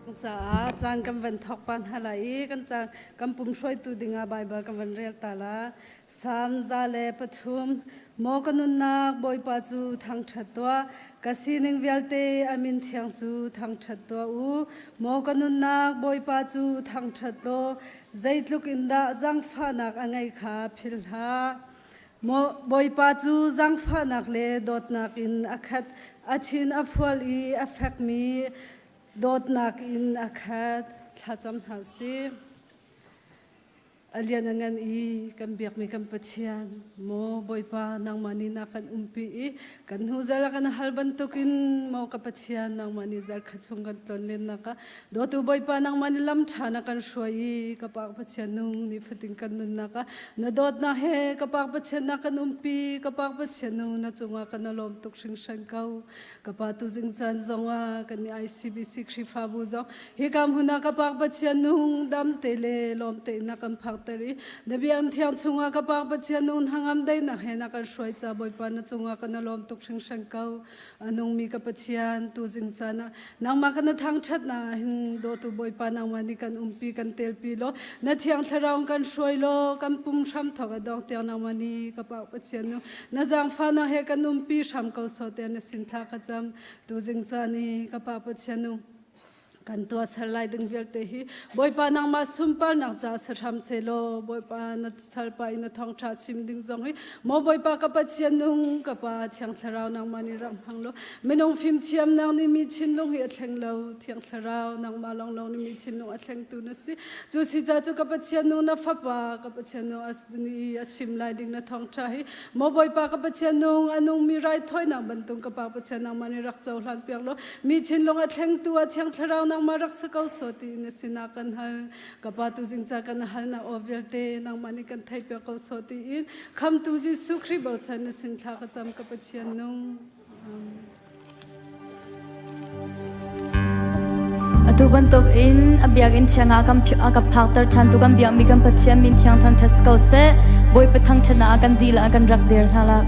Caah caan kan van thawk pa hna lai i kan caan kan pum hruaitu dingah Baibal kan van rel ta la. Salm 103 Maw ka nunnak Bawipa cu thangṭhat tuah ka sining vialte a min thiang cu thangṭhat tuah u. Maw ka nunnak Bawipa cu thangṭhat law zeitluk in dah zaangfahnak a ngei kha philh hlah. Maw Bawipa cu zaangfahnak le dawtnak in a khat a thin a fual i a fekmi dawtnak in a khat. Thlacam hna usih. A lian a ngan i kan biakmi kan Pathian, maw Bawipa nangmah nih na kan umpi i kan hnu zal a kan hal bantukin maw ka Pathian nangmah nih zal kha chung kan tlonlennak ah dawtu Bawipa nangmah nih lam ṭha na kan hruai i ka Pa Pathian nung nifatin kan nunnak ah na dawtnak he ka Pa Pathian na kan umpi ka Pa Pathian nung na cungah kan lawm tuk hringhran ko. Ka pa tuzing caan zongah kan i ICBC Khrihfabu zong hika hmun ah ka pa Pathian nung dam te le lawm te na kan phakter i na biakinn thiang chungah ka pa Pathian nung hnangam daihnak he na kan hruai ca Bawipa na cungah kan lawm tuk hringhran ko. A nungmi ka Pathian tuzing caan ah nangmah kan na thangṭhatnak ah hin dawtu Bawipa nangmah nih kan umpi kan telpi law na thiang thlarau kan hruai law kan pum hram thawk a dong tiang nangmah nih ka pa Pathian nu na zaangfahnak he kan umpi hram ko sawh tiah na sin thla ka cam tuzing caan i ka pa Pathian nu kan tuah sal lai ding vialte hi Bawipa nangmah sunparnak ca sa hram selaw Bawipa na salpa in na thawngṭha chim ding zong hi maw Bawipa ka Pathian nung ka pa Thiang Thlarau nangmah nih rak hmang law minung fimthiamnak nih mi thinlung hi a thleng lo Thiang Thlarau nangmah lawnglawng nih mi thinlung a thlengtu na si cu si ca cu ka Pathian nung na fapa ka Pathian nung ni a chim lai ding na thawngṭha hi maw Bawipa ka Pathian nung a nungmi raithawinak bantuk ka Pa Pathian nangmah nih rak cohlan piak law mi thinlung a thlengtu a Thiang Thlarau nangmah rak si ko sawh ti na sinah kan hal ka Pa tuzing ca kan halnak aw vialte nangmah nih kan theih piak ko sawh tiin khamtu Jesuh Khrih bochan na sin thla ka cam ka Pathian nung. Amen. Atu bantuk in a biakinn thiang ah a kan phakter ṭhan tu kan biakmi kan Pathian min thiang thangṭhat si ko seh. Bawipa thangṭhatnak ah kan dihlak ah kan rak dir hna la.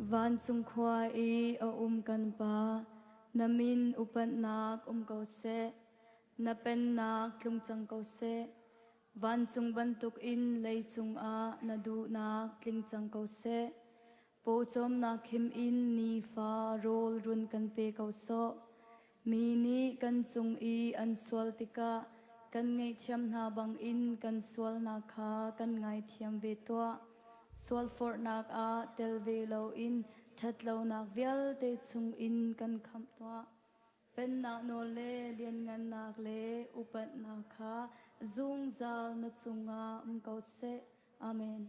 Vancung khua i a um kan Pa, na min upatnak um ko seh. Na pennak tlung cang ko seh. Vancung bantukin leicung ah na duhnak tling cang ko seh. Pawcawmnak khim in nifa rawl run kan pe ko sawh. Mi nih kan cung i an sual tikah kan ngaihthiam hna bangin kan sualnak kha kan ngaithiam ve tuah. Sualforhnak ah tel ve loin ṭhatlonak vialte chungin kan khamh tuah. Pennak nawl le lianngannak le upatnak kha zungzal na cungah um ko seh. Amen.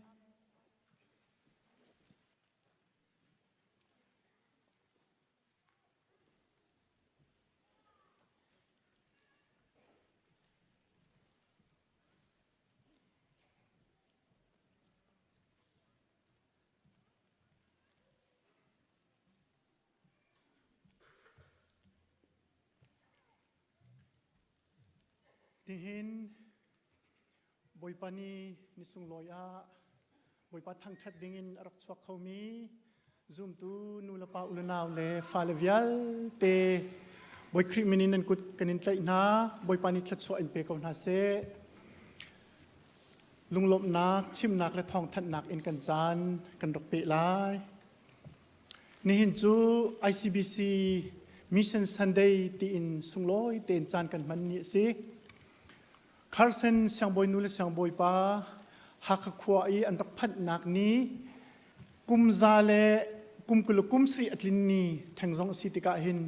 Nihin Bawipa ni ni sunglawi ah Bawipa thangṭhat dingin a rak chuak khomi zumtu nu le pa u le nau le fale vialte Bawi Khrih min in nan kut kan in tlaih hna. Bawipa nih thluachuah in pe ko hna seh. Lunglawmhnak, chimnak le thawngthanhnak in kan caan kan rak peh lai. Nihin cu ICBC Mission Sunday tiin sunglawi tein caan kan hman ni a si. Carson siangbawi nu le siangbawi pa Hakha khua i an rak phanhnak ni kum za le kum 20 kum sarih a tlin ni theng zong a si tikah hin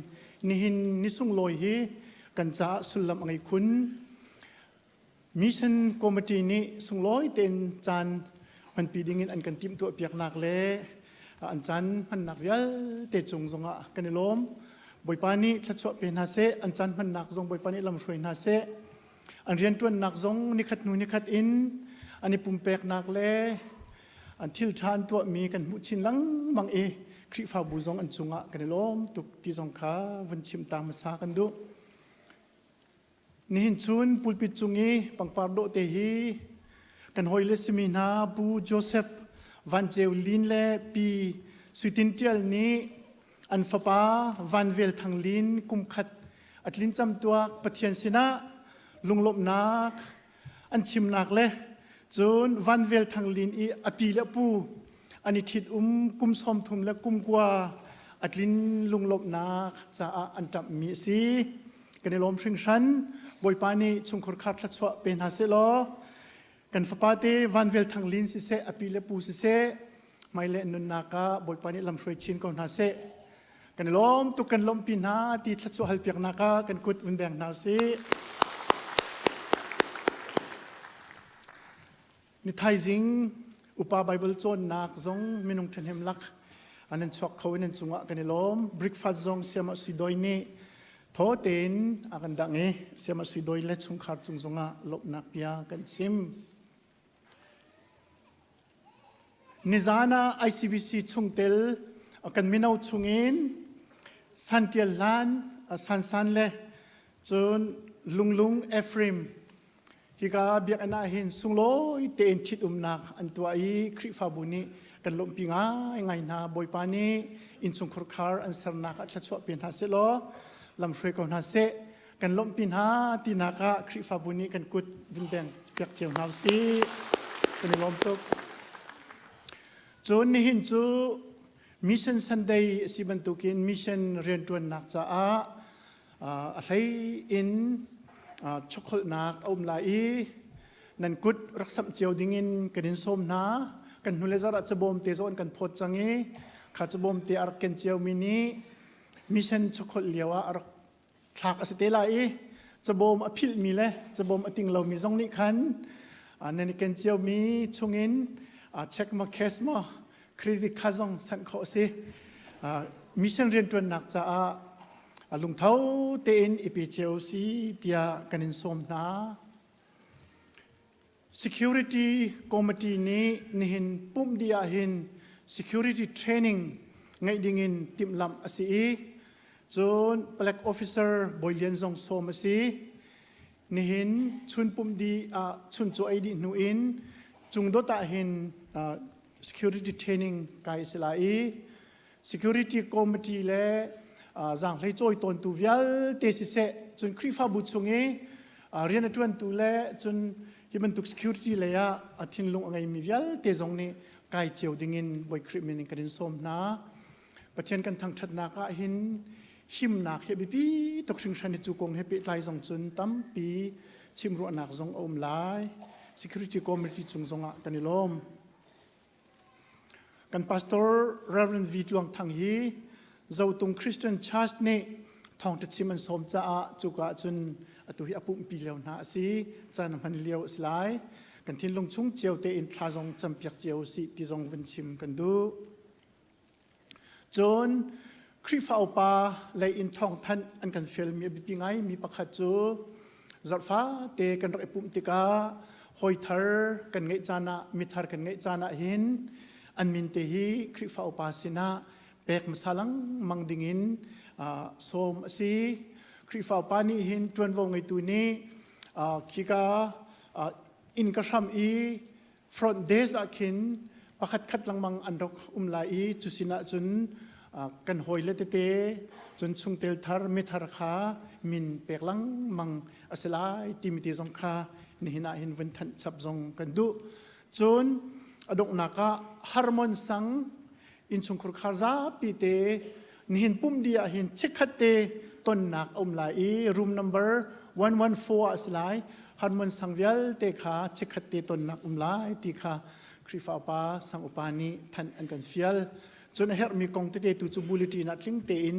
nihin ni sunglawi hi kan caah sullam a ngei khun. Mission Committee nih sunglawi tein caan hmanpi dingin an kan timhtuah piaknak le an caan hmannak vialte cung zongah kan i lawm. Bawipa nih thluachuah pe hna seh, an caan hmannak zong Bawipa nih lamhruai hna seh. An rianṭuannak zong nikhat hnu nikhat in an i pumpeknak le an thil ṭha an tuahmi kan hmuh chin lengmang i Khrihfabu zong an cungah kan i lawm tuk ti zong kha vun chim ta hmasa kan duh. Nihin chun pulpit cung i pangpar dawh te hi kan hawile simi hna Pu Joseph Van Ceu Lin le Pi Suitin Ṭial nih an fapa Van Vel Thang Lin kum khat a tlin camtuak Pathian sinah lunglawmhnak an chimnak le cun Van Vel Thang Lin i a pi le pu an i ṭhit um kum 30 le kum kua a tlin lunglawmhnak caah an ṭamhmi a si. Kan i lawm hringhran. Bawipa nih chungkhur khar thluachuah pe hna seh law kan fapa te Van Vel Thang Lin siseh a pi le pu siseh hmailei an nunnak ah Bawipa nih lamhruai chin ko hna seh. Kan i lawm tuk kan lawmhpi hna ti thluachuah halpiaknak ah kan kut vun beng hna usih. Ni thaizing upa Bible cawnnak zong minung ṭhahnem lak an an chuak kho in an cungah kan i lawm. Breakfast zong siamah sui doi nih thaw tein a kan dangh i siamah sui doi le chungkhar cung zongah lawmhnak bia kan chim. Nizan ah ICBC chungtel kan mino chungin Santial Hlan, Sansan le cun Lunglung Ephraim hika biakinn ah hin sunglawi tein ṭhitumnak an tuah i Khrihfabu nih kan lawmhpi ngaingai hna. Bawipa nih innchungkhar khar an sernak ah thluachuah pe hna seh law lamhruai ko hna seh. Kan lawmhpi hna tinak ah Khrihfabu nih kan kut vun beng piak cio hna usih. Kan i lawm tuk. Cun nihin cu Mission Sunday a si bantukin mission rianṭuannak caah a hlei in chokholhnak a um lai i nan kut rak samh cio dingin kan in sawm hna. Kan hnule zarh ah cabawm te zawn kan phawt cang i kha cabawm te a rak ken ciomi nih mission chokholh lio ah a rak thlak a si te lai i cabawm a philhmi le cabawm a ting lomi zong nih khan nan i ken ciomi chungin check ma cash maw credit card zong sanh khawh a si. Mission rianṭuannak caah lungtho tein i pe cio si tiah kan in sawm hna. Security Committee nih nihin pumh dih ahhin security training ngeih dingin timhlamh a si i cun palek officer Bawi Lian zong sawm a si. Nihin chun pumh dih ah chun cu ei dih hnu in cungdot ahhin security training kai a si lai i. Security Committee le zaanghlei cawi tawntu vialte siseh cun Khrihfabu chung i rian a ṭuantu le cun hi bantuk security lei ah a thinlung a ngeimi vialte zong nih kai cio dingin Bawi Khrih min in kan in sawm hna. Pathian kan thangṭhatnak ah hin himnak hi biapi tuk hringhran hi cu kong he pehtlai zong cun tampi chimruahnak zong a um lai. Security Committee chung zongah kan i lawm. Kan pastor Reverend V Tluang Thang hi Zotung Christian Church nih thawngṭha chim an sawm caah cuka cun atu hi a pumhpi lio hna a si. Caan a hman lio a si lai. Kan thinlung chung cio tein thla zong campiak cio si ti zong vun chim kan duh. Cun Khrihfa upa lei in thawngthanh an kan fialmi a biapi ngaimi pakhat cu zarhfate kan rak i pumh tikah hawi thar kan ngeih caan ah mithar kan ngeih caan ah hin an min te hi Khrihfa upa sinah pek hmasa lengmang dingin sawm a si. Khrihfa upa nih hin ṭuanvo ngeitu nih khika inn ka hram i front desk ah khin pakhat khat lengmang an rak um lai i cu sinah cun kan hawile tete cun chungtel thar mithar kha min pek lengmang a si lai timi te zong kha nihin ah hin vun thanh chap zong kan duh. Cun a donghnak ah Harmon sang innchungkhur khar zapi te nihin pum di ah hin chikkhat te tonnak a um lai i room number 114 ah a si lai. Harmon sang vialte kha chikkhat te tonnak um lai ti kha Khrihfa upa sang upa nih thanh an kan fial. Cun a herhmi kong tete tu cu bulletin ah tling tein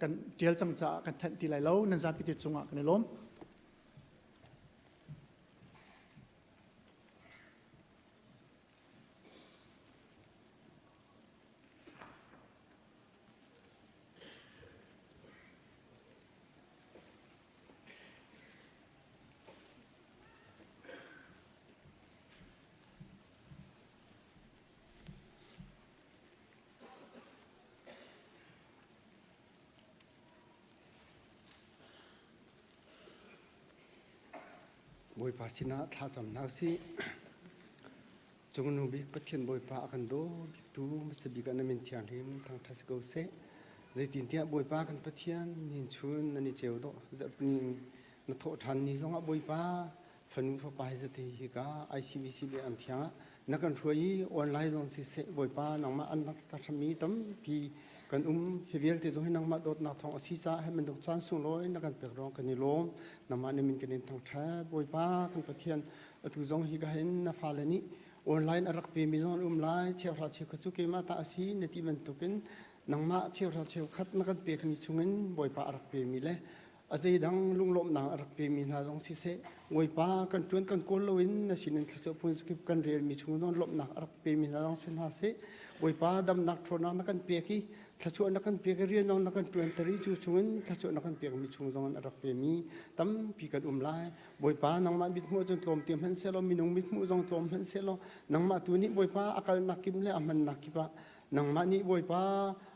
kan tial cang caah kan thanh ti lai lo. Nan zapi te cungah kan i lawm. Bawipa sinah thlacam hna usih. Cungnu bik Pathian Bawipa a kan daw biktu hmasa bik ah na min thianghlim thangṭhat si ko seh. Zeitintiah Bawipa kan Pathian nin chun nan i ceu dawh zarhpini na thawh ṭhan ni zongah Bawipa fanu fapa he zate hika ICBC biakam thiang ah na kan hruai i online zong siseh Bawipa nangmah an rak thami tampi kan um. Hi vialte zong hi nangmah dawtnak thawng a si caah hi bantuk caan sunglawi na kan pek ruang kan i lawm. Nangmah na min kan in thangṭhat. Bawipa kan Pathian, atu zong hi ka hin na fale nih online a rak pemi zong an um lai. Cheuhra cheukhat cu keimah ta a si na ti bantukin nangmah cheuhra cheukhat na kan pekmi chungin Bawipa a rak pemi le a zeidang lunglawmhnak a rak pemi hna zong siseh, Bawipa kan ṭuan kan kawl loin na sinin thluachuah phun zakip kan relmi chung zong lawmhnak a rak pemi hna zong si hna seh. Bawipa, damnak ṭhawnnak na kan pek i thluachuah na kan pek i rian zong na kan ṭuanter i cu chungin thluachuah na kan pekmi chung zong a rak pemi tampi kan um lai. Bawipa, nangmah mithmuh cun tlawmte hmanh sehlaw, minung mithmuh zong tlawm hmanh sehlaw, nangmah tu nih Bawipa a kalnak kip le a hmannak kip ah nangmah nih Bawipa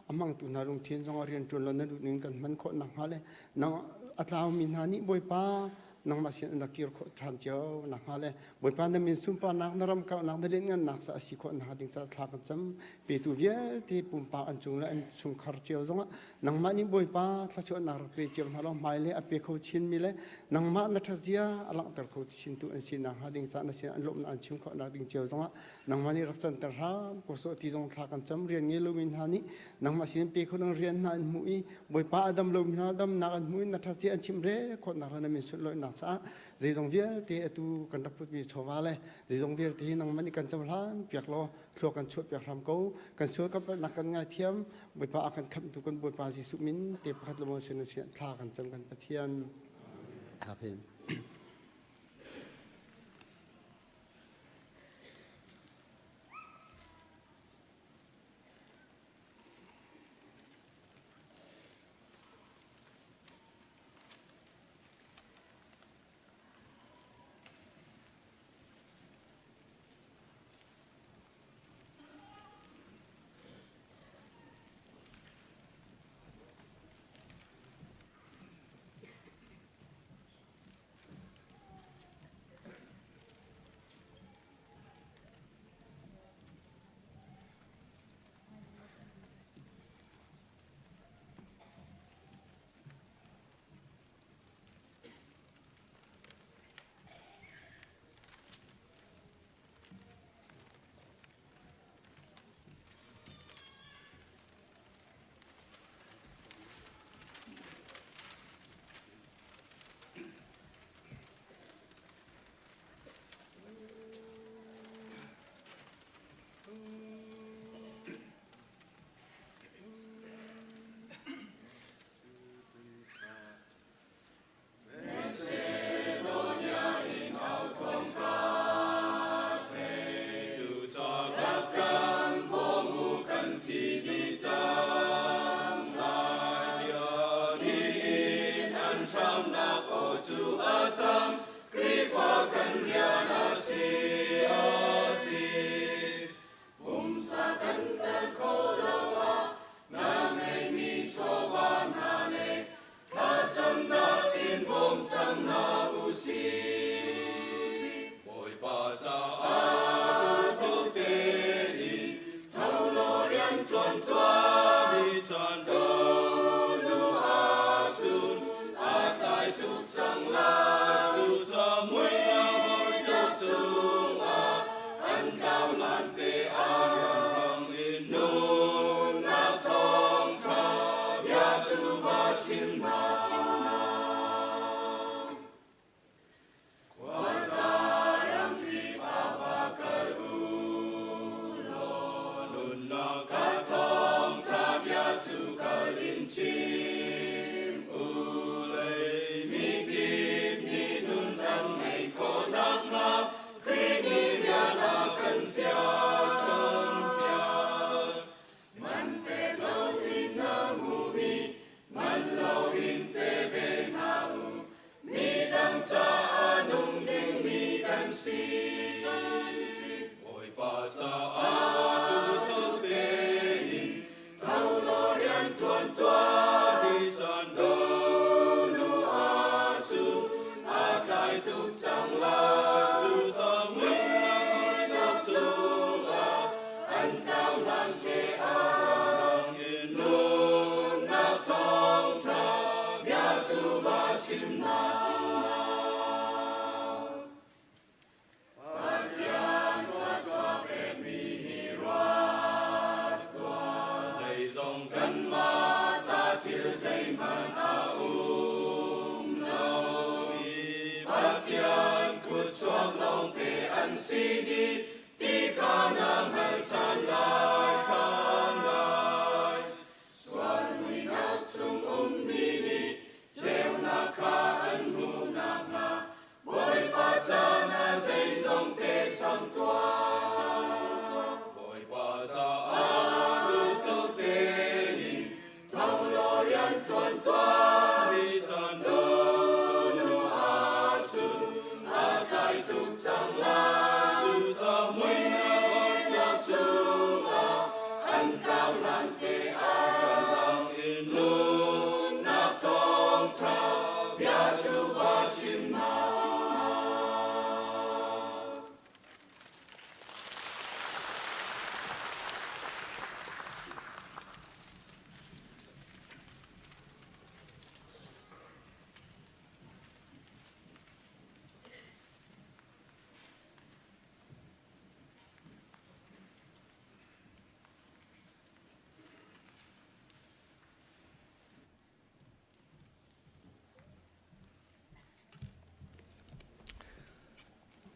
a hmangtu hna lungthin zong ah rian ṭuan law na duh ning kan hman khawh nakhnga le nang a tlaumi hna nih Bawipa nangmah sin an rak kir khawh ṭhan cio nakhnga le Bawipa na min sunparnak, na ram kauhnak, na lianhngannak ca a si khawh nakhnga ding caah thla kan cam. Petu vialte pumpak an cung le an chungkhar cio zongah nangmah nih Bawipa thluachuahnak rak pe cio hna law hmai le a pe kho chinmi le nangmah na ṭhatzia a langhter kho chintu an si nakhnga ding caah na sin an lawmhnak an chim khawh nak ding cio zongah nangmah nih rak canter hram ko sawh ti zong thla kan cam. Rian ngei lomi hna nih nangmah sin pe kho ding rian hna an hmuh i Bawipa a dam lomi hna damnak an hmuh i na ṭhatzia an chim re khawhnak le na min sunlawinak caah zeizong vialte atu kan rak putmi chawva le zeizong vialte hi nangmah nih kan cohlan piak law thlua kan chuah piak hram ko. Kan sual kan palhnak kan ngaithiam. Bawipa a kan khamhtu kan Bawipa Jesuh min te pakhat le maw sin thla kan cam kan Pathian. Amen.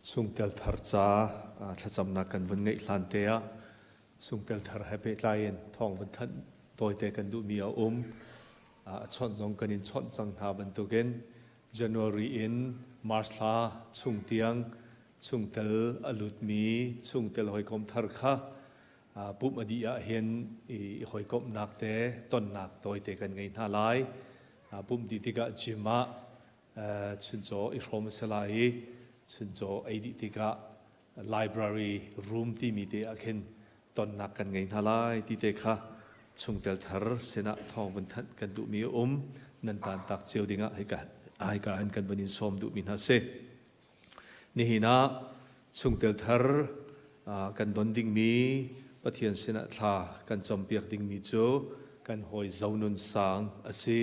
Chungtel thar ca thlacamnak kan vun ngeih hlan te ah chungtel thar he pehtlai in thawng vun thanh tawite kan duhmi a um. A chawnh zong kan in chawnh cang hna bantukin January in March thla chung tiang chungtel a lutmi chungtel hawikom thar kha pumh a dih ah hin i hawikomhnak te tonnak tawite kan ngei hna lai. Pumh dih tikah gym ah chuncaw i hrawm a si lai i chuncaw ei dih tikah library room timi te ah khin tonnak kan ngei hna lai ti te kha chungtel thar sinah thawng vun thanh kan duhmi a um. Nan tan tak cio dingah hika hika in kan vun in sawm duhmi hna si. Nihin ah chungtel thar kan don dingmi Pathian sinah thla kan campiak dingmi cu kan hawi Zonun Sang a si.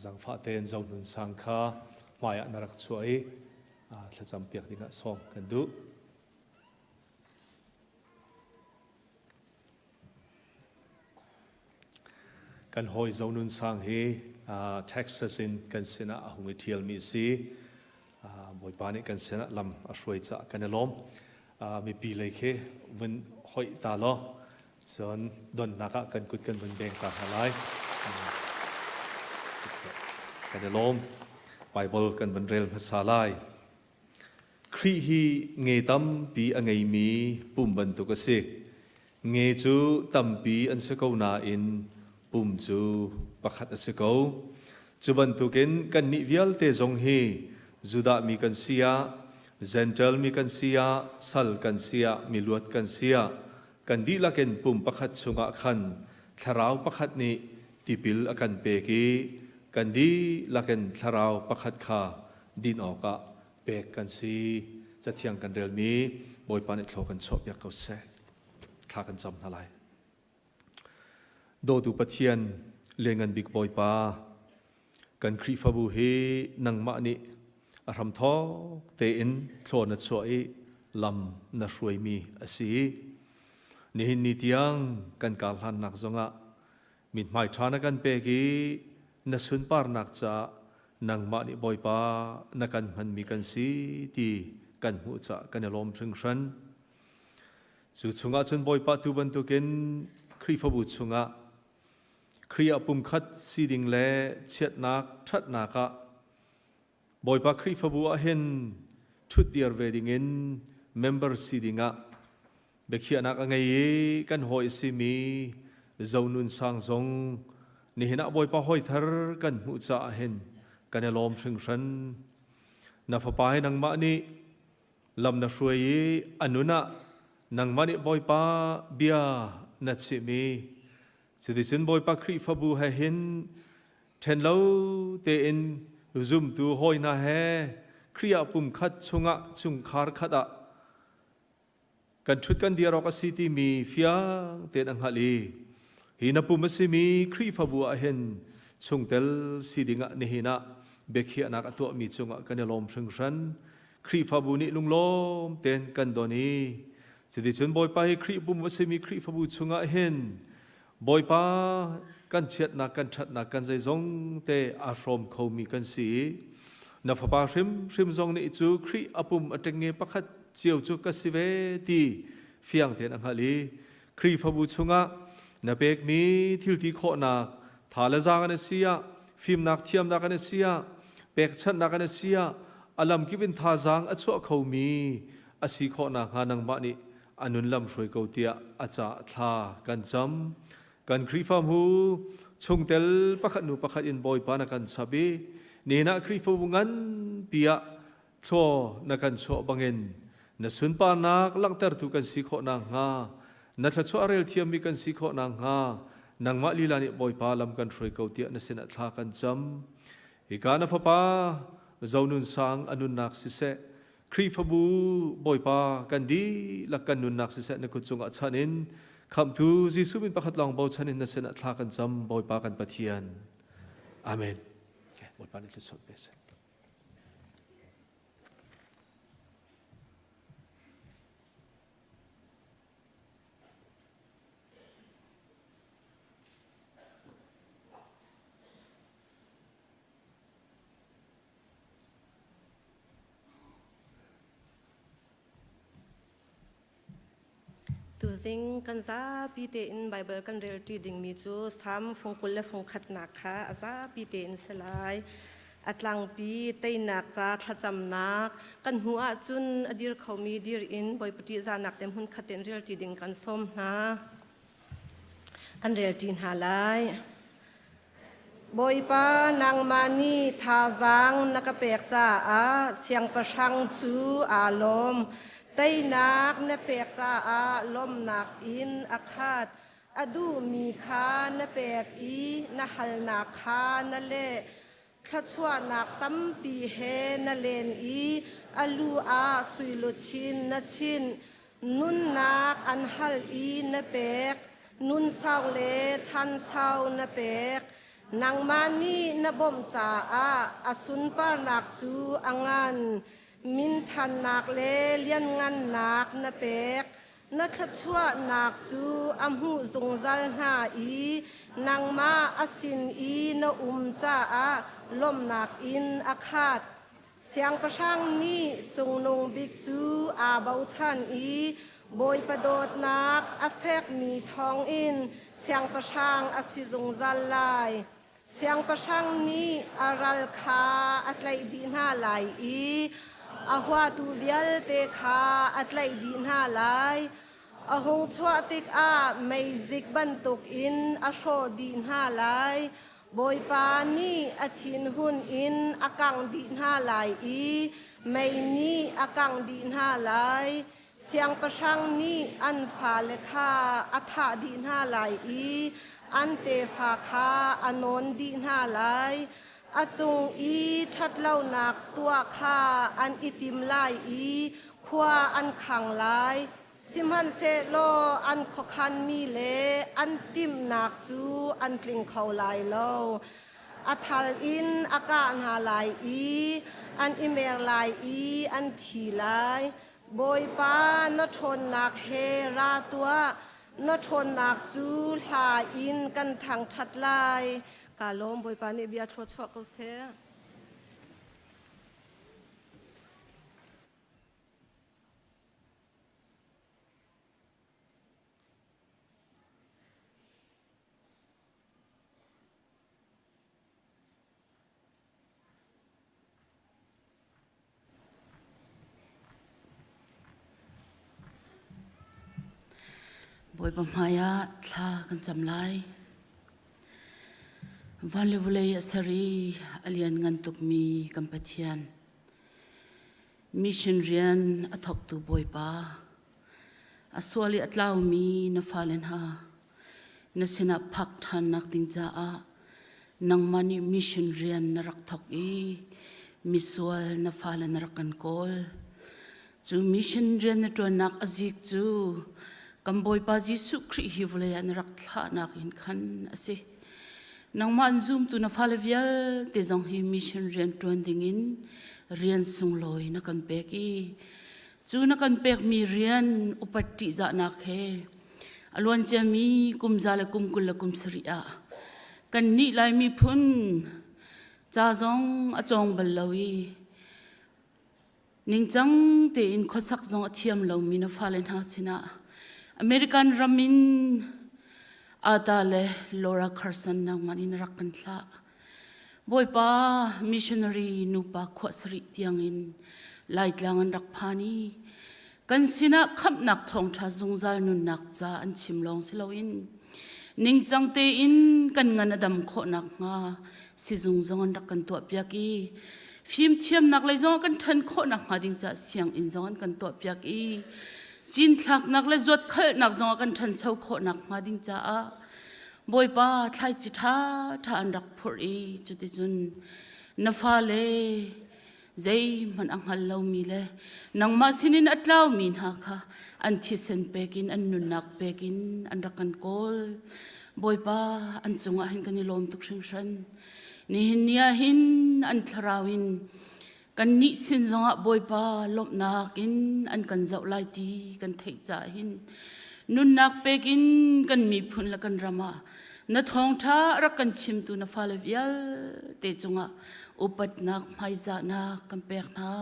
Zangfah tein Zonun Sang kha hmai ah na rak chuah i thlacam piak dingah sawm kan duh. Kan hawi Zonun Sang hi Texas in kan sinah a hung i ṭhialmi a si. Bawipa nih kan sinah lam a hruai caah kan i lawm. Mipi lei khi vun hoih ta law cun donnak ah kan kut kan vun beng ta hna lai. Kan i lawm. Bible kan vun rel hmasa lai. Khrih hi nge tampi a ngeimi pum bantuk a si. Nge cu tampi an si ko nain pum cu pakhat a si ko. Cu bantukin kannih vialte zong hi Judah mi kan si ah, Jentail mi kan si ah, sal kan si ah, miluat kan si ah, kan dihlak in pum pakhat chungah khan thlarau pakhat nih tipil a kan pek i kan dihlak in thlarau pakhat kha din awkah pek kan si. Cathiang kan relmi Bawipa nih thlaw kan chuahpiak ko seh. Thla kan cam hna lai. Dawtu Pathian, Lianngan Bik Bawipa, kan Khrihfabu hi nangmah nih a hramthawk tein thlaw na chuah i lam na hruaimi a si. Nihin ni tiang kan kar hlannak zongah mithmai ṭha na kan pek i na sunparnak caah nangmah nih Bawipa na kan hmanmi kan si ti kan hmuh caah kan i lawm hringhran. Cu chungah cun Bawipa tu bantukin Khrihfabu chungah Khrih ah pumkhat si ding le chiatnak ṭhatnak ah Bawipa Khrihfabu ah hin ṭhutdir ve dingin member si dingah biakhiahnak a ngei i kan hawi a simi Zonun Sang zong nihin ah Bawipa hawi thar kan hmuh caah hin kan i lawm hringhran. Na fapa hi nangmah nih lam na hruai i a nun ah nangmah nih Bawipa bia na chimh i cuticun Bawipa Khrihfabu he hin ṭhen lo tein zumtu hawi hna he Khrih ah pumkhat chungah chungkhar khat ah kan ṭhut kan dir awk a si timi fiang tein a hngalh i hi na pum a simi Khrihfabu ah hin chungtel si dingah nihin ah biakhiahnak a tuahmi cungah kan i lawm hringhran. Khrihfabu nih lunglawm tein kan don i cuticun Bawipa hi Khrih pum a simi Khrihfabu chungah hin Bawipa kan chiatnak kan ṭhatnak kan zeizong te aa hrawm khomi kan si i na fapa hrimhrim zong nih cu Khrih a pum a ṭengnge pakhat cio cu ka si ve ti fiang tein a hngalh i Khrihfabu chungah na pekmi thilti khawhnak tha le zaang an si ah fimnak thiamnak an si ah pekchanhnak an si ah a lamkip in thazaang a chuah khomi a si khawh nakhnga nangmah nih a nun lam hruai ko tiah a ca thla kan cam. Kan Khrihfabu chungtel pakhat hnu pakhat in Bawipa na kan chap i nihin ah Khrihfabu nganpi ah thlaw na kan chuah bangin na sunparnak langhtertu kan si khawh nakhnga na thluachuah rel thiammi kan si khawh nakhnga nangmah lila nih Bawipa lam kan hruai ko tiah na sinah thla kan cam. Hika na fapa Zonun Sang a nunnak siseh Khrihfabu Bawipa kan dihlak kan nunnak siseh na kut cungah chan in khamhtu Jesuh min pakhat lawng bochan in na sinah thla kan cam Bawipa kan Pathian. Amen. Bawipa nih thluachuah pe seh. Tuzing kan zapi tein Baibal kan relṭi dingmi cu Salm fung 20 le fung khatnak kha a zapi tein si lai. A tlangpi teinak ca thlacamnak kan hmu ahcun a dir khomi dir in Bawipa ṭihzahnak te hmun khat tein relṭi ding kan sawm hna. Kan relṭi hna lai. Bawipa nangmah nih thazaang na ka pek caah siangpahrang cu aa lawm. Teinak na pek caah lawmhnak in a khat. A duhmi kha na pek i na halnak kha na leh. Thluachuahnak tampi he na len i a lu ah suiluchin na chinh. Nunnak an hal i na pek. Nun sau le chan sau na pek. Nangmah nih na bawmh caah a sunparnak cu a ngan. Minthannak le lianngannak na pek. Na thluachuahnak cu a hmuh zungzal hna i nangmah a sin i na um caah lawmhnak in a khat. Siangpahrang nih Cungnung Bik cu aa bochan i Bawipa dawtnak a fekmi thawngin siangpahrang a si zungzal lai. Siangpahrang nih a ral kha a tlaih dih hna lai i a huatu vialte kha a tlaih dih hna lai. A hung chuah tikah meizik bantukin a hrawh dih hna lai. Bawipa nih a thinhun in a kangh dih hna lai i mei nih a kangh dih hna lai. Siangpahrang nih an fale kha a thah dih hna lai i an tefa kha a nawn dih hna lai. A cung i ṭhatlonak tuah kha an i tim lai i khua an khang lai. Sihmanhsehlaw an khuakhanmi le an timhnak cu an tling kho lai lo. A thal in a kah hna lai i an i mer lai i an thi lai. Bawipa na ṭhawnnak he ra tuah, na ṭhawnnak cu hla in kan thangṭhat lai. Kaa lawm Bawipa nih bia thluachuah ko seh. Bawipa hmaiah thla kan cam lai. Van le vawlei a ser i a lianngan tukmi kan Pathian. Mission rian a thawktu Bawipa, a sual i a tlaumi na fale hna, na sinah phak ṭhannak ding caah nangmah nih mission rian na rak thawk i misual na fale na rak kan kawl. Cu mission rian na ṭuannak a zik cu kan Bawipa Jesuh Khrih hi vawlei ah na rak thlahnak in khan a si. Nangmah an zumtu na fale vialte zong hi mission rian ṭuan dingin rian sunglawi na kan pek i cu na kan pekmi rian upat ṭihzahnak he a luanciami kum za le kum 20 le kum sarih ah. Kannih Lai miphun ca zong a cawng bal lo i ningcang tein khuasak zong a thiam lomi na fale hna sinah American ram in Ada le Laura Carson nangmah nih na rak kan thlah. Bawipa missionary nupa khuah sarih tiangin Laitlang an rak phan i kan sinah khamhnak thawngṭha zungzal nunnak ca an chim lawng si loin ningcang tein kan ngan a dam khawh nakhnga sizung zong an rak kan tuahpiak i fimthiamnak lei zong kan ṭhan khawh nakhnga ding caah sianginn zong an kan tuahpiak i cinthlaknak le zuatkhalhnak zong ah kan ṭhancho khawh nakhnga ding caah Bawipa thlaici ṭhaṭha an rak phurh i cuticun na fale zeihmanh a hngal lomi le nangmah sinin a tlaumi hna kha an thisen pekin an nunnak pekin an rak kan kawl. Bawipa an cungah hin kan i lawm tuk hringhran. Nihin ni ah hin an thlarau in kannih sin zongah Bawipa lawmhnak in an kan zoh lai ti kan theih caah hin nunnak pekin kan miphun le kan ram ah na thawngṭha rak kan chimtu na fale vialte cungah upatnak hmaizahnak kan pek hna.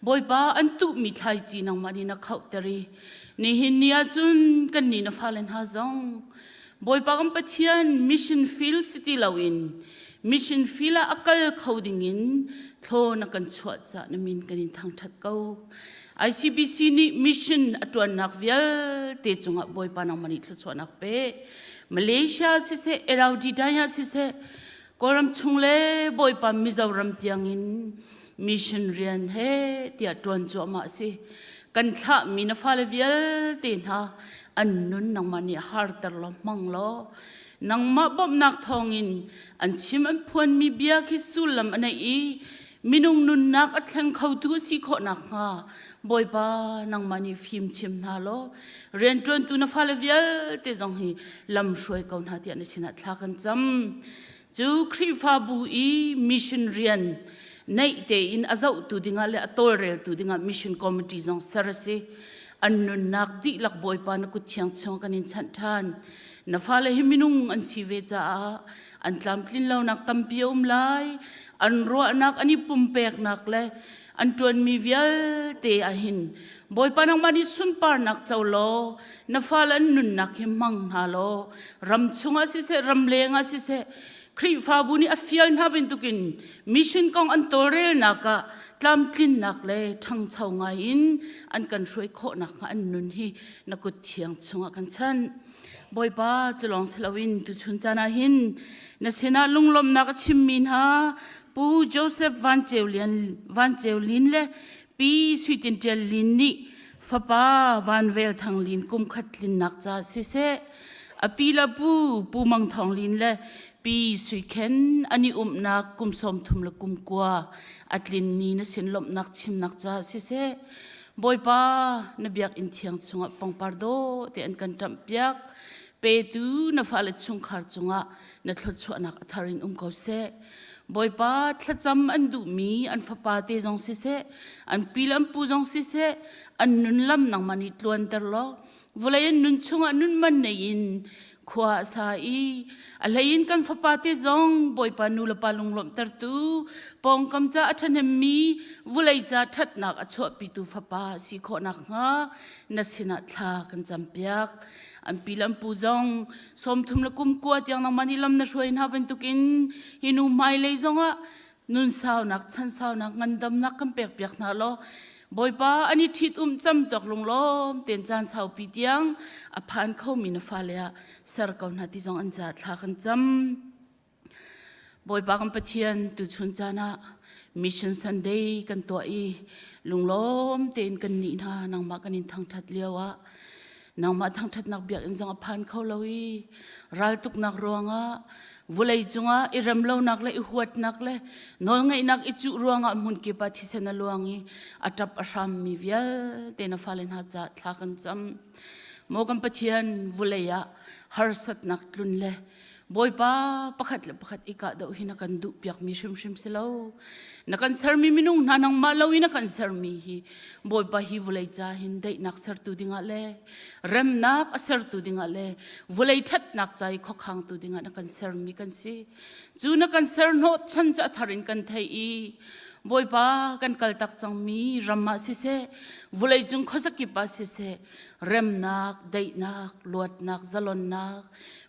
Bawipa an tuhmi thlaici nangmah nih na khauhter i nihin ni ah cun kannih na fale hna zong Bawipa kan Pathian mission field si ti loin mission field ah a kal kho dingin thlaw na kan chuah caah na min kan in thangṭhat ko. ICBC nih mission a ṭuannak vialte cungah Bawipa nangmah nih thluachuahnak pe. Malaysia siseh, Eraudi Daya siseh, Kawlram chung le Bawipa Mizoram tiangin mission rian he tiah ṭuan cuahmah a si. Kan thlahmi na fale vialte hna an nun nangmah nih harter law hmang law nangmah bawmhnak thawngin an chim an phuanmi bia khi sullam a neih i minung nunnak a thleng khotu si khawh nakhnga Bawipa nangmah nih fim chim hna law rianṭuantu na fale vialte zong hi lam hruai ko hna tiah na sinah thla kan cam. Cu Khrihfabu i mission rian neih tein a zohtu dingah le a tawlreltu dingah mission committee zong ser a si. An nunnak dihlak Bawipa na kut thiang chung kan in chanh ṭhan. Na fale hi minung an si ve caah an tlamtlin lonak tampi a um lai. An ruahnak an i pumpeknak le an ṭuanmi vialte ahhin Bawipa nangmah nih sunparnak co law na fale an nunnak hi hmang hna law ram chungah siseh ram leng ah siseh Khrihfabu nih a fial hna bantukin mission kong an tawlrelnak ah tlamtlinnak le ṭhangcho ngai in an kan hruai khawh nakhnga an nun hi na kut thiang chungah kan chanh. Bawipa cu lawng si loin tuchun caan ah hin na sinah lunglawmhnak a chimmi hna Pu Joseph Van Ceu Lian Van Ceu Lin le Pi Sui Tin Ṭial Lin nih fapa Van Vel Thang Lin kum khat tlinnak ca siseh a pi le pu Pu Mang Thawng Lin le Pi Sui Khen an i umnak kum 30 le kum kua a tlin ni na sin lawmhnak chimnak ca siseh Bawipa na biakinn thiang chungah pangpar dawh te an kan ṭamh piak petu na fale chungkhar cungah na thluachuahnak a thar in um ko seh Bawipa thlacam an duhmi an fapa te zong siseh an pi le an pu zong siseh an nun lam nangmah nih tluanter law vawlei an nun chungah nun man nei in khua a sa i a hlei in kan fapa te zong Bawipa nu le pa lunglawmhtertu pawngkam ca a ṭhahnemmi vawlei ca ṭhatnak a chuahpitu fapa si khawh nakhnga na sinah thla kan campiak an pi le an pu zong 30 le kum kua tiang nangmah nih lam na hruai hna bantukin hi nu hmailei zongah nun saunak chan saunak ngandamnak kan pek piak hna law Bawipa an i ṭhit um cam tuak lunglawm ten caan saupi tiang a phan khomi na fale ah ser ko hna ti zong an ca thla kan cam. Bawipa kan Pathian tuchun caan ah Mission Sunday kan tuah i lunglawm tein kan nih hna nangmah kan in thangṭhat lio ah nangmah thangṭhatnak biakinn zong a phan kho lo i raltuknak ruangah vulei cungah i remlonak le i huatnak le nawlngeihnak i cuh ruangah hmunkip ah thisen a luang i a ṭap a hrammi vialte na fale hna caah thla kan cam. Maw kan Pathian vulei ah harsatnak tlun le. Bawipa pakhat le pakhat i kahdoh hi na kan duh piakmi hrimhrim si lo. Na kan sermi minung hna nangmah lo i na kan sermi hi Bawipa hi vawlei ca hin daihnak sertu dingah le remnak a sertu dingah le vawlei ṭhatnak ca i khuakhangtu dingah na kan sermi kan si. Cu na kan ser hnawh chan cu a thar in kan thei i Bawipa kan kaltak cangmi ram ah siseh, vawlei cung khuazakip ah siseh, remnak, daihnak, luatnak, zalonnak,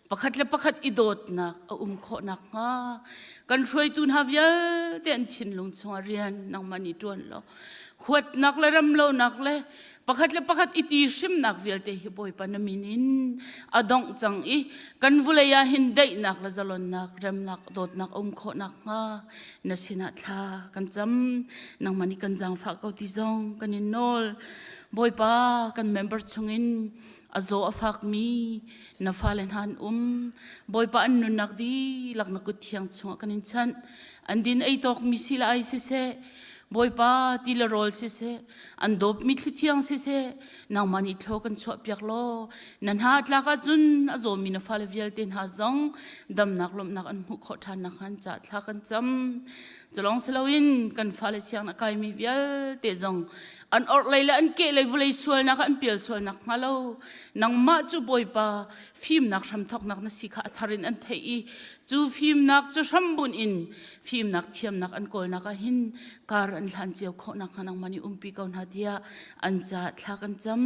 pakhat le pakhat i dawtnak a um khawh nakhnga kan hruaitu hna vialte an thinlung chungah rian nangmah nih ṭuan law huatnak le remlonak le pakhat le pakhat i ti hrimnak vialte hi Bawipa na min in a dongh cang i kan vulei ah hin daihnak le zalonnak remnak dawtnak a um khawh nakhnga na sinah thla kan cam nangmah nih kan zaangfah ko ti zong kan in nawl Bawipa kan member chungin a zaw a fakmi na fale hna an um. Bawipa an nunnak dihlak na kut thiang chungah kan in chanh. An din ei tawkmi si le ai siseh, Bawipa ti le rawl siseh, an dawpmi thli thiang siseh, nangmah nih thlaw kan chuah piak law, na hna tlak ahcun a zawmi na fale vialte hna zong damnak lawmhnak an hmuh khawh ṭhan nakhnga an cah thla kan cam. Culong si loin kan fale sianginn a kaimi vialte zong an orhlei le an kehlei vawlei sualnak ah an pial sualnak hnga lo nangmah cu bawipa fimnak hramthawknak na si kha a thar in an theih i cu fimnak cu hrambunh in fimnak thiamnak an kawlnak ah hin kar an hlan cio khawhnak hnga nangmah nih umpi ko hna tiah an ca thla kan cam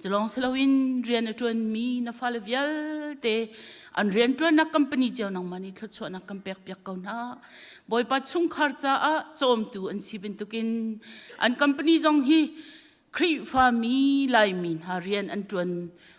culong siloin rian a ṭuanmi na fale vialte an rian ṭuannak company cio nangmah nih thluachuahnak kan pek piak ko hna Bawipa chungkhar caah cawmtu an si bantukin an company zong hi Khrihfami Laimi hna rian an ṭuan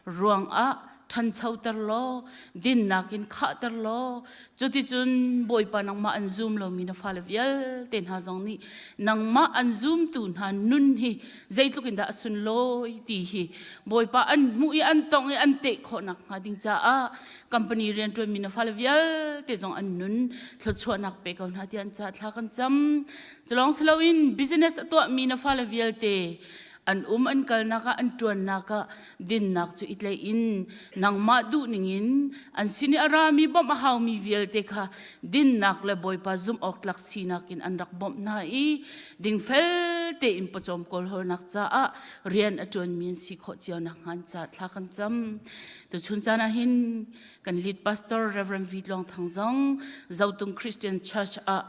ruangah ṭhanchoter law dinnak in khahter law cuticun Bawipa nangmah an zum lomi na fale vialte hna zong nih nangmah an zumtu hna nun hi zeitluk in dah a sunlawi ti hi Bawipa an hmuh i an tongh i an teh khawh nakhnga ding caah company rianṭuanmi na fale vialte zong an nun thluachuahnak pe ko hna tiah an ca thla kan cam culong si loin business a tuahmi na fale vialte an um an kalnak ah an ṭuannak ah dinnak cu i tlaih in nangmah duh ningin an sin i a rami bawmh a haumi vialte kha dinnak le Bawipa zumh awk tlak sinak in an rak bawmh hna i dingfel tein pawcawm kawlhawlnak caah rian a ṭuanmi an si khawh cio nakhnga an ca thla kan cam Tuchun caan ah hin kan lead pastor Reverend V Tluang Thang zong Zotung Christian Church ah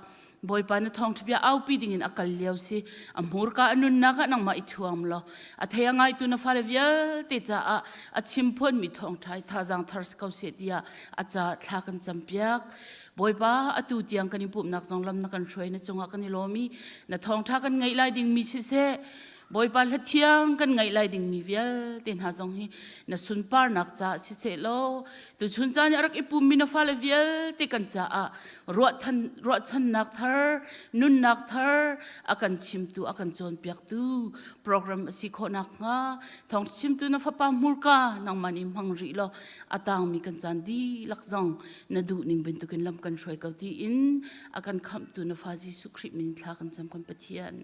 Bawipa na thawngṭhabia aupi dingin a kal lio si a hmurka a nunnak ah nangmah i thuam law a thei a ngaitu na fale vialte caah a chim phuanmi thawngṭha i thazaang thar si ko seh tiah a ca thla kan campiak Bawipa atu tiang kan i pumhnak zong lam na kan hruai na cungah kan i lawm i na thawngṭha kan ngaih lai dingmi siseh Bawipa hlathiang kan ngaih lai dingmi vialte hna zong hi na sunparnak caah siseh law tuchun caan i a rak i pummi na fale vialte kan caah ruahchannak thar nunnak thar a kan chimtu a kan cawnpiaktu program a si khawh nakhnga thawng chimtu na fapa hmurka nangmah nih hmang rih law a tangmi kan caan dihlak zong na duhning bantukin lam kan hruai ko tiin a kan khamhtu na fa Jesuh Khrih min thla kan cam kan Pathian.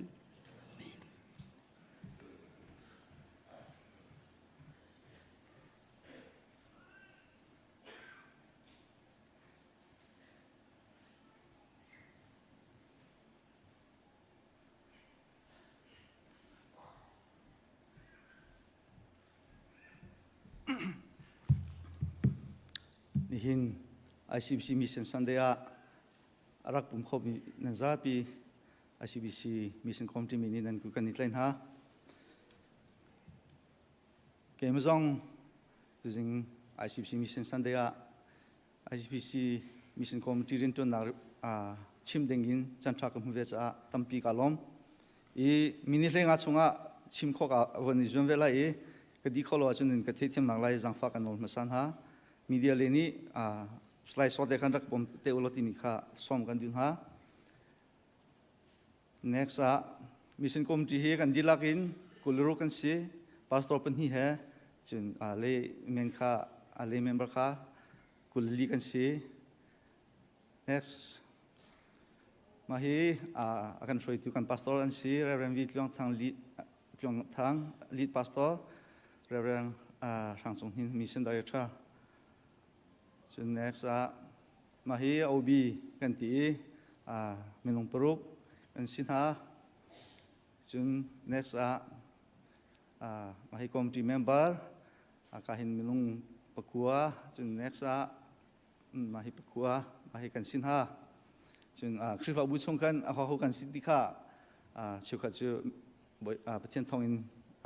Nihin ICBC Mission Sunday ah a rak pum khomi nan zapi ICBC Mission Committee mi nih nan kan i tlaih hna. Keimah zong tuzing ICBC Mission Sunday ah ICBC Mission Committee rianṭuannak chim ding in canṭha ka hmu ve caah tampi ka lawm. I mini hlenga chungah chim khawk ah von i zuam ve lai i ka di kho lo ahcun ka theihthiamnak lai zaangfah kan nawl hmasa hna. Media le nih slide show te khan rak bawm te ulaw timi kha sawm kan duh hna. Next ah mission committee hi kan dihlak in kuluru kan si pastor pahnih he cun le men kha le member kha kulli kan si. Next mah hi a kan hruaitu kan pastor an si Reverend V Tluang Thang lead Tluang Thang lead pastor Reverend Hrang Cung Hnin mission director. Cun next ah. Mah hi OB kan ti i minung paruk kan si hna. Cun next ah mah hi committee member ka hin minung pakua cun next ah mah hi pakua mah hi kan si hna. Cun Khrihfabu chung khan a ho kan si ti kha cheukhat cu Pathian thawng in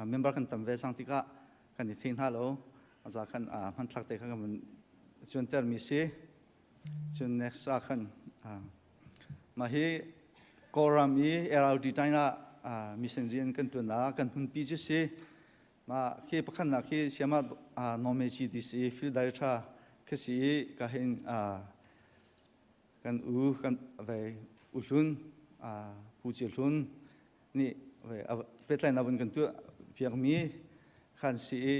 member kan tam ve sang tikah kan i thei hna lo. Aza khan hmanthlak te kha kan van cuantermi si. Cun next ah khan mah hi Kawlram i RRD China mission rian kan ṭuan ah kan hmunpi cu si. Mah khi pakhatnak khi siama Nome Chi ti si field director khi si i ka hin kan u kan ve u hlun pu Ci Hlun nih ve pehtlaihnak vun kan tuah piakmi khan si i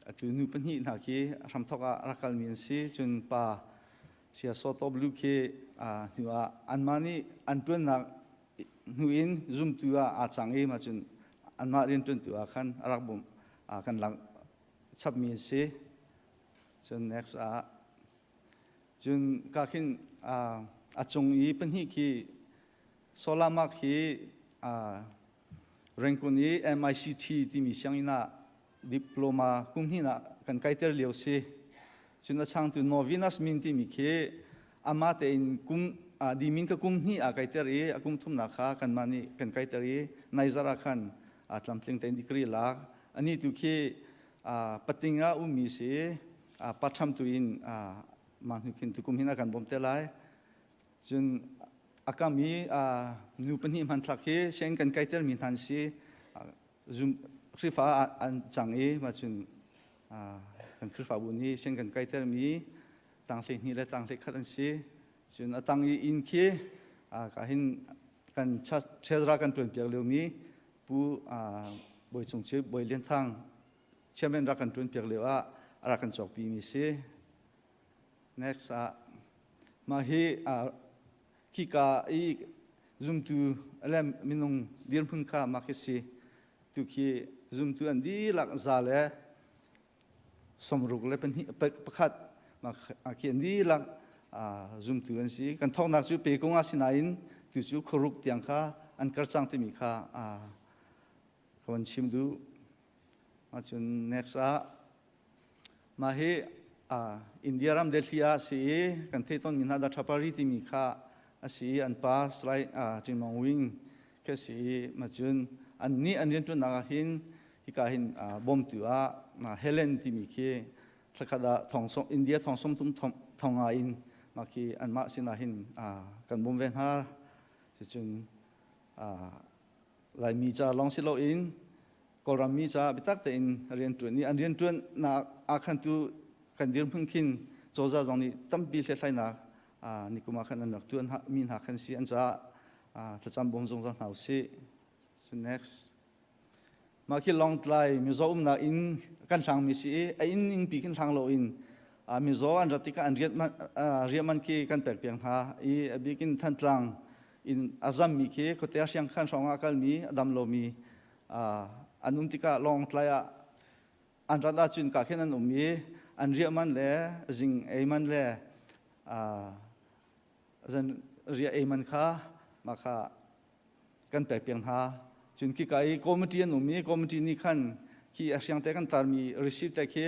atu nu pahnih hna khi hramthok ah rak kalmi an si cun pa sia Soto Blue khi hnu ah anmah nih an ṭuannak hnu in zumtu ah aa cang i mah cun anmah rianṭuantu ah khan a rak bawmh kan lak chapmi an si cun next ah Cun ka khin a cung i pahnih khi Solamak hi Rangoon i MICT timi sianginn ah diploma kum hnihnak kan kaiter lio si. Cun a changtu Novinas Min timi khi amah tein kum dimin ka kum hnih a kaiter i a kum thumnak kha kanmah nih kan kaiter i naizar ah khan tlamtling tein degree lak. Ani tu khi pating ah ummi si paṭham tu in mah hnu khin tukum hin a kan bawm te lai. Cun a kam i nu pahnih hmanthlak hi sianginn kan kaiter mi hna an si. Zum Khrihfa an cang i mah cun kan Khrihfabu nih sianginn kan kaiter mi tang 12 le tang 11 an si. Cun a tang i inn khi ka hin kan treasurer kan ṭuan piak lio mi Pu Bawi Cung Cip Bawi Lian Thang chairman rak kan ṭuan piak lio ah a rak kan cawkpi mi si. Next ah mah hi khika i zumtu le minung dirhmun kha mah khi si. Tu khi zumtu an dihlak za le sawmruk le pahnih pakhat mah khi an dihlak zumtu an si. Kan thawknak cu pe kung ah sinain tu cu khuaruk tiang kha an kar cang timi kha ka van chim duh. Cun next ah mah hi India ram Delhi ah si i kan theih tawnmi hna Dathapari timi kha a si i an pa Salai Ṭingmong Wing khi a si i mah cun an nih an rianṭuannak ah hin hika hin bawmtu ah Helen timi khi thlakhat ah thong India thong sawmthum thong nga in mah khi anmah sinah hin kan bawm ve hna. Cucun Laimi ca lawng si loin Kawlram mi ca biatak tein rianṭuan i an rianṭuannak ah khan tu kan dirhmun khin cozah zong nih tampi hlethlainak nikum ah khan an rak tuan mi hna khan si an caah thlacam bawm zungzal hna usih. So next. Mah khi Lawngtlai mizaw umnak inn kan hlangmi si i a inn ningpi khin hlang loin mizaw an rat tikah an riah man khi kan pek piak hna i a bik in Thantlang in a zammi khi khuate Hriangkhan hrawng ah a kalmi a dam lomi an um tikah Lawngtlai ah an rat ahcun ka khin an um i an riah man le zing ei man le zan riah ei man kha mah kha kan pek piak hna. Cun khika i committee an um i committee nih khan khi a hriang te kan tarmi receipt te khi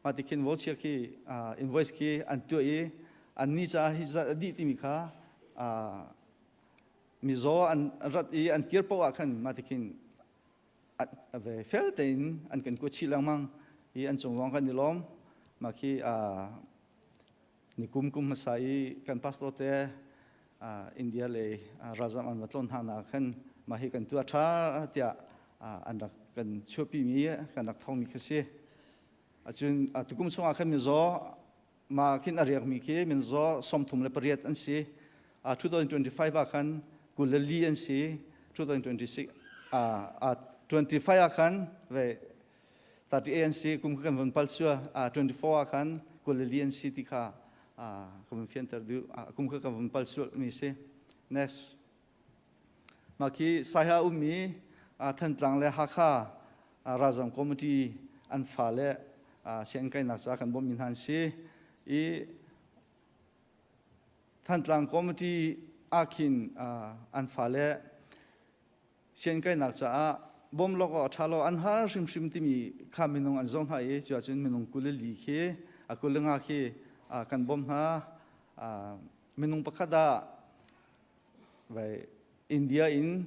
mah ti khin voucher khi invoice khi an tuah i an ni caah hi zat a dih timi kha mizaw an rat i an kir paoh ah khan mah ti khin ve fel tein an kan kuat chih lengmang i an cung zong kan i lawm. Mah khi Nikum kum hmasa i kan pastor te India le ralzam an va tlawn hna nak khan mah hi kan tuah ṭha tiah an rak kan chuahpimi kan rak thawngmi kha si. Acun tukum chungah khan mizaw mah khin a riakmi khi mizaw 38 an si. 2025 ah khan 24 an si. 2026 25 ah khan ve 38 an si kum kan von pal sua 24 ah khan 24 an si ti kha ka von fianter duh kum kha kan von pal sual mi si next mah khi Saiha ummi Thantlang le Hakha ralzam committee an fa le sianginn kainak ca kan bawmmi hna an si i. Thantlang Committee ah khin an fale siangkainak caah bawm lawk awk a ṭha lo an har hrimhrim timi kha minung an zoh hna i cu ahcun minung 24 khi a 25 khi kan bawmh hna. Minung pakhat ah vai India in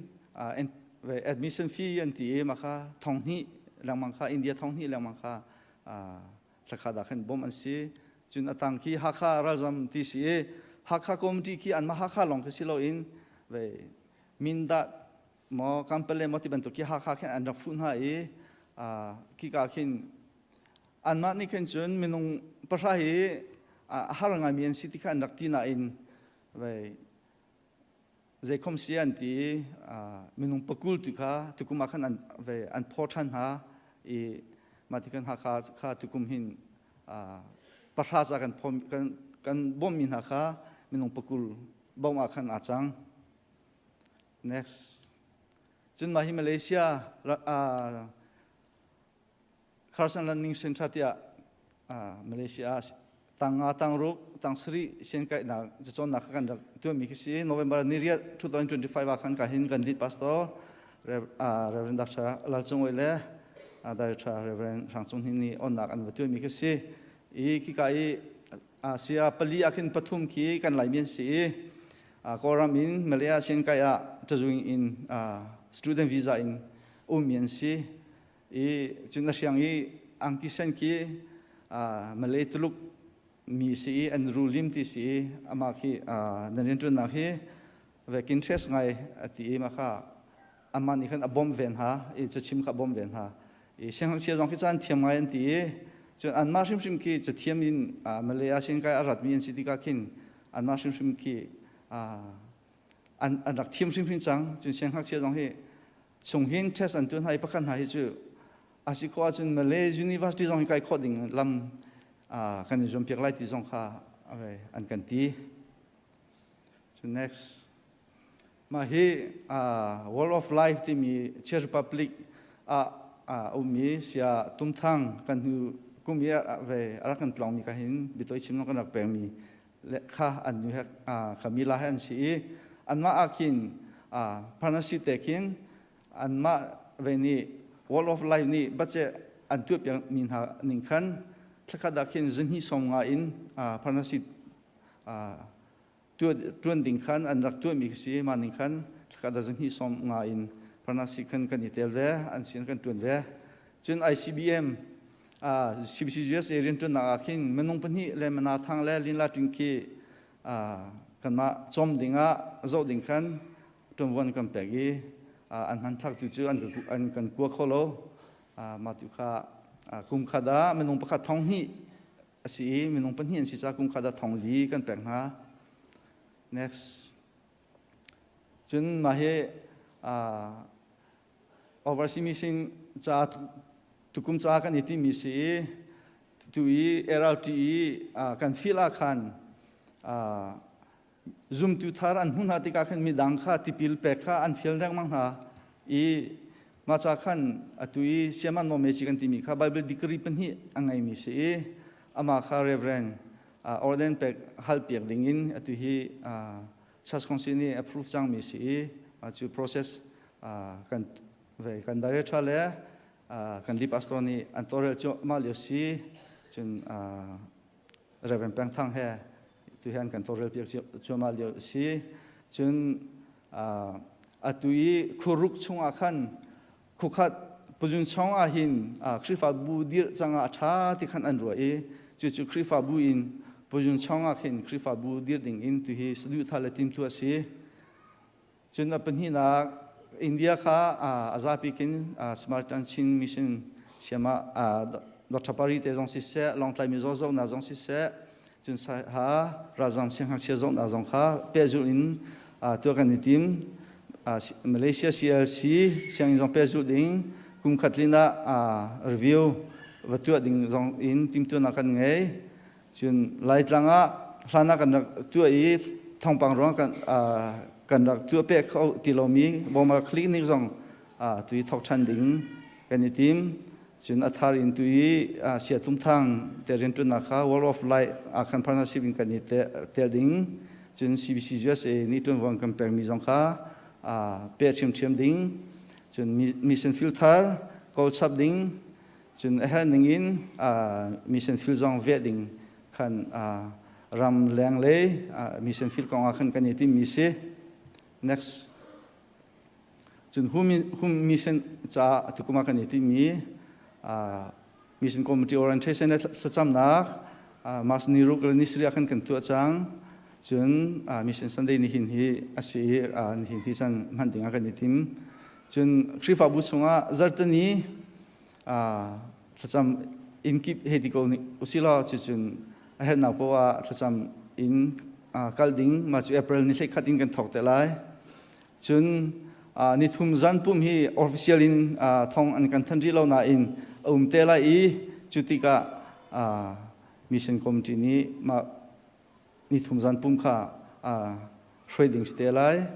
vai admission fee an ti i mah kha thong hnih lengmang kha India thong hnih lengmang kha thlakhat ah khan bawmh an si. Cun a tang khi Hakha ralzam ti si i Hakha committee khi anmah Hakha lawng khi si loin vai Mindat maw Kampale maw ti bantuk khi Hakha khin an rak fuh hna i khika khin anmah nih khin cun minung pahra hi a har ngaimi an si ti kha an rak ti nain vai zeikhom si an ti i minung pakul tu kha tukum ah khan an ve an phaw ṭhan hna i mah ti khan Hakha kha tukum hin pahra ca kan phom kan kan bawmhmi hna kha minung pakul bawmh ah khan aa cang. Next. Cun mah hi Malaysia Carson Learning Center tiah Malaysia ah tang nga tang ruk tang sarih siangkaihnak cacawnnak kha kan rak tuahmi khi si November ni riat 2025 ah khan ka hin kan lead pastor Reverend Dr. Lal Cung Oi le Director Reverend Hrang Cung Hnin nih onnak an va tuahmi khi si i khika i Asia pali ah khin pathum khi kan Laimi an si i Kawlram in Malaya siangkai ah cazuing in student visa in ummi an si i cun a hriang i angki sen khi Malay Tuluk mi si i an rulim ti si i amah khi nan rianṭuannak hi ve interest ngai a ti i mah kha amah nih khan a bawmh ve hna i cachim kha a bawmh ve hna i siangngakchia zong khi caan thiam ngai an ti i cun anmah hrimhrim khi cathiam in Malay ah siangkai a ratmi an si tikah khin anmah hrimhrim khi an an rak thiam hrimhrim cang cun siangngakchia zong hi chung hin test an tuah hna i pakhat hna hi cu a si khawh ahcun Malay University zong hi kai khawh ding lam kan i zuampiak lai ti zong kha an kan ti. So next. Mah hi World of Life timi Czech Republic ah a ummi sia Tumthang kan hnu kum i ve a rak kan tlawngmi ka hin biatoi chim kan rak pekmi le kha an nu he kha mila he an si i anmah ah khin partnership te khin anmah ve nih World of Life nih bace an tuahpiak mi hna ning khan thlakhat ah khin zihni som nga in partnership tuan ding khan an rak tuahmi khi si mah ning khan thlakhat ah zihni som nga in partnership khan kan i tel ve an sin kan tuan ve cun ICBM CBC USA rianṭuannak ah khin minung pahnih le mana thang le linla ting khi kanmah cawm dingah zoh ding khan ṭuanvo kan pek i an hmanthlak tu cu an kan kua kho lo. Mah tu kha kum khat ah minung pakhat thong hnih a si i minung pahnih an si caah kum khat ah thong li kan pek hna. Next. Cun mah hi Overseas mission ca tukum ca kan i timi si i tu i RLT i kan feel ah khan zumtu thar an hmuh hna tikah khan midang kha tipil pek kha an fial lengmang hna i mah ca khan atu i siaman nomeci kan timi kha Bible degree pahnih a ngeimi si i amah kha Reverend ordain pek hal piak ding in atu hi Church Council nih approve cangmi si i cu process kan ve kan director le kan lead pastor nih an tawlrel cuahmah lio si cun Reverend Peng Thang he tu hian kan tawlrel piak cuahmah lio si cun atu i khuruk chungah khan khukhat puzun chong ah hin Khrihfabu dirh cangah a ṭha ti khan an ruah i cucu Khrihfabu in puzun chong ah khin Khrihfabu dirh ding in tuhi saduhthah le timhtuah a si. Cun a pahnihnak India kha a zapi khin Samaritan Chin Mission siam ah Dr. Pari te zong siseh, Lawngtlai mizaw zohnak zong siseh, cun ha ralzam siangngakchia zohnak zong kha pehzulh in tuah kan i tim. Malaysia CLC sianginn zong pehzulh ding kum khat lin ah review va tuah ding zong in timtuahnak kan ngei. Cun Laitlang ah hlan ah kan rak tuah i thawngpang ruang kan kan rak tuah peh kho ti lomi Boma Clinic zong tu i thawk ṭhan ding kan i tim. Cun a thar in tu i Sia Tum Thang te rianṭuannak kha World of Light ah khan partnership in kan i tel ding. Cun CBC USA nih ṭuanvo an kan pekmi zong kha peh ṭhiamṭhiam ding. Cun mission field thar kawl chap ding. Cun a herh ning in mission field zong veh ding khan ram leng lei mission field kong ah khan kan i timmi si. Next. Cun hum mission caah tukum ah kan i timmi mission committee orientation le thlacamnak March ni ruk le ni sarih ah khan kan tuah cang. Cun mission Sunday nihin hi a si i nihin hi chan hman ding ah kan i tim. Cun Khrihfabu chungah zartani thlacam inn kip hei ti ko usilaw cucun a herhnak paoh ah thlacam in kal ding mah cu April ni 11 in kan thawk te lai. Cun nithum zan pum hi official in thong an kan than rih lo nain a um te lai i cu tikah mission committee nih mah nithum zan pum kha hruai ding si te lai.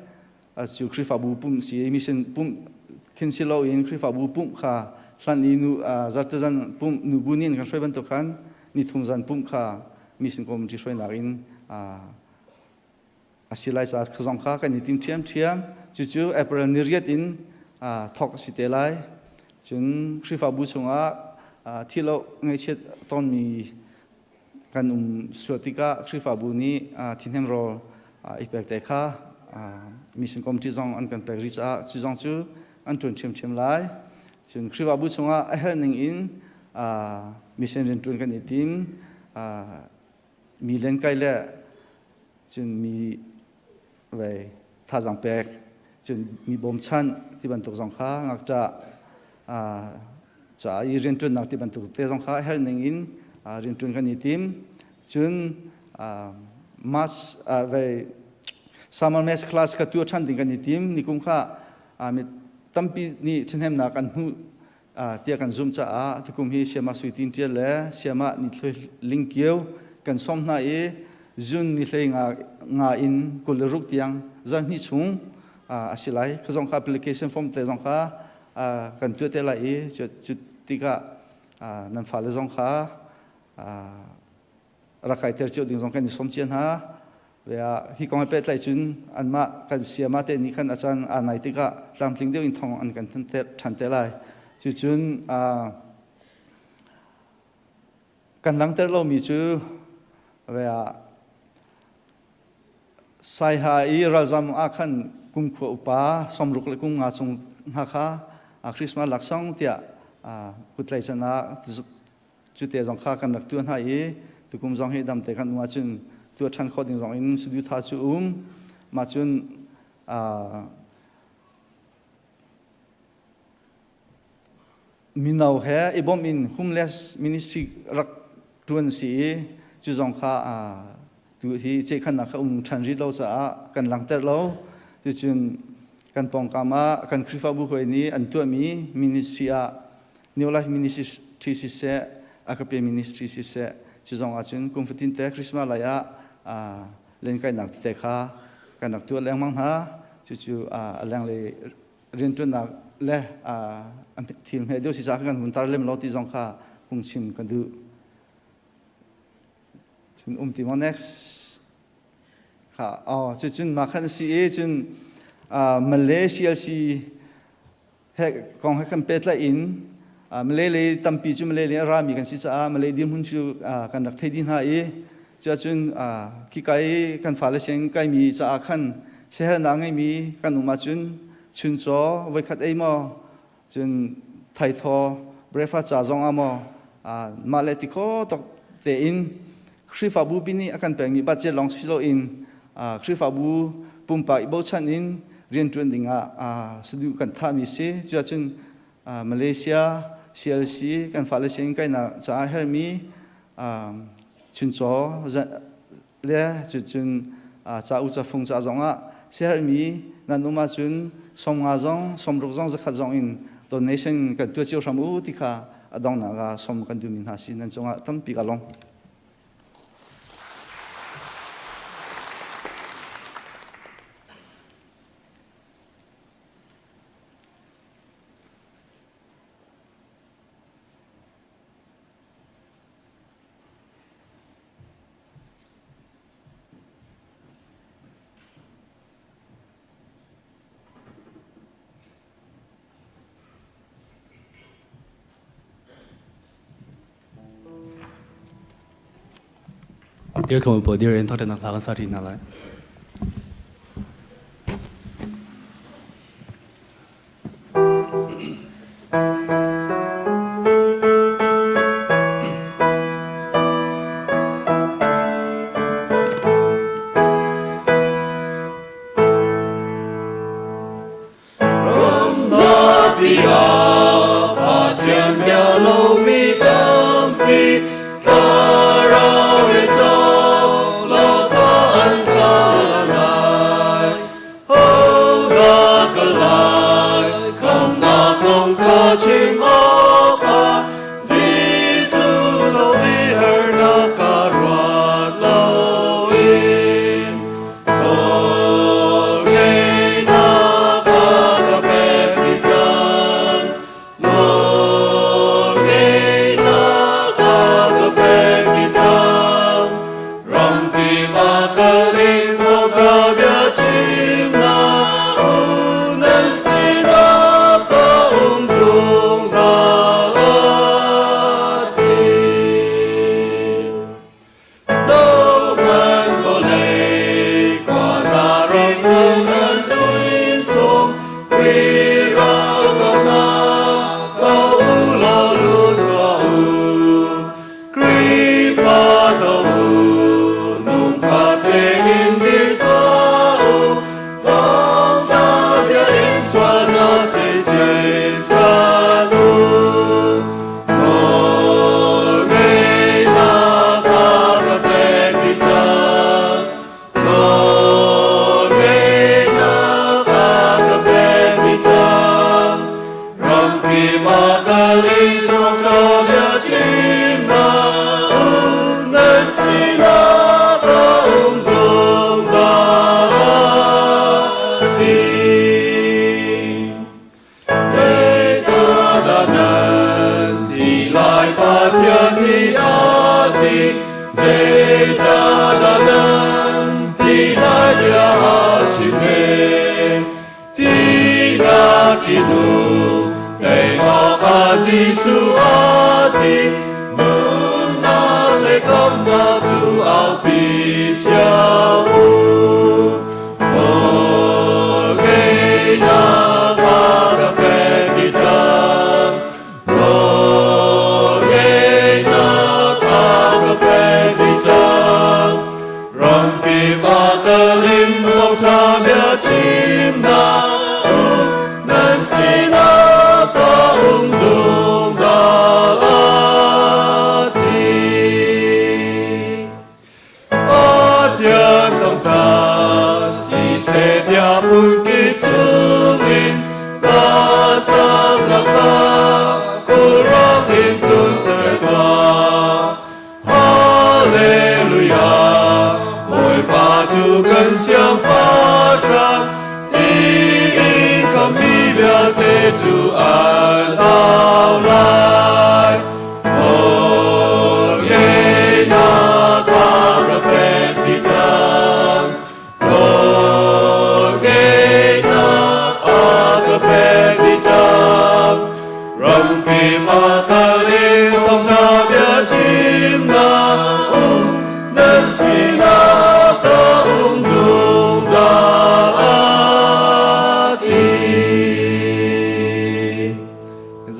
Cu Khrihfabu pum si mission pum khin si loin Khrihfabu pumh kha hlan i nu zarte zan pumh nubu nih an kan hruai bantuk khan nithum zan pumh kha mission committee hruainak in a si lai caah zong kha kan i tim ṭhiamṭhiam. Cucu April ni riat in thawk a si te lai. Cun Khrihfabu chungah thilo ngaihchiat tonmi kan um sual tikah Khrihfabu nih thihnem rawl i pek te kha mission committee zong an kan pek rih caah cu zong cu an ṭuan ṭhiamṭhiam lai. Cun Khrihfabu chungah a herh ning in mission rianṭuan kan i tim. Mi lenkai le cun mi vei thazaang pek cun mi bawmchanh ti bantuk zong kha ngakṭah ca i rianṭuannak ti bantuk te zong kha herh ning in rianṭuan kan i tim. Cun March vei summer mass class kha tuah ṭhan ding kan i tim. Nikum kha mi tampi nih ṭhahnemnak an hmuh tiah kan zumh caah tukum hi Siama Sui Tin Ṭial le Siama Ni Thloi Ling Kio kan sawm hna i June ni hlei nga, nga in 26 tiang zarhhnih chung a si lai. Kha zong kha application form te zong kha kan tuah te lai i cu tikah nan fale zong kha rak kaiter cio ding zong kan i sawm cia hna. Hi kong he pehtlaih cun anmah kan siama te nih khan a caan aa nai tikah tlamtling deuh in thawng an kan ṭhan te lai. Cucun kan langhter lomi cu Saiha i ralzam ah khan kumkhua upa sawmruk le kum nga chung hna kha Christmas laksawng tiah kuttlei can ah Cute zong kha kan rak tuah hna i tukum zong hi damte kan um ahcun tuah ṭhan khawh ding zong in saduhthah cu um. Mah cun mino he i bawmh in homeless ministry rak ṭuan si i cu zong kha Tu hi ceihkhannak kha um ṭhan rih lo caah kan langhter lo. Cucun kan pawngkam ah kan Khrihfabu hawi nih an tuahmi ministry ah New Life Ministry siseh, Agape Ministry siseh, cu zong ahcun kum fatin te Christmas lai ah lenkainak tete kha kan rak tuah lengmang hna. Cucu a lenglei rianṭuannak le thil hme deuh si caah kan hun tar lem lo ti zong kha phungchim kan duh. Cun um ti maw next kha oh cucun mah khan a si i cun Malay CLC he kong he kan pehtlaih in Malay lei tampi cu Malay lei a rami kan si caah Malay dirhmun cu kan rak thei dih hna i cuahcun khika i kan fale sianginn kaimi caah khan siaherhnak ngeimi kan um ahcun chuncaw voikhat ei maw Cun thaithaw breakfast ca zong ah maw mah le ti kho tok tein Khrihfabu pi nih a kan pekmi budget lawng si loin Khrihfabu pumpak i bochan in rianṭuan ding ah saduh kan thahmi si. Cuahcun Malaysia CLC kan fale sianginn kainak caah herhmi chuncaw le cucun ca u cafung ca zongah siaherhmi nan um ahcun 50 zong 60 zong 100 zong in donation kan tuah cio hram u ti kha a donghnak ah som kan duhmi hna si nan cungah tampi ka lawm. Dir ko pawl dir in thawngṭhatnak hla kan sa ṭi hna lai.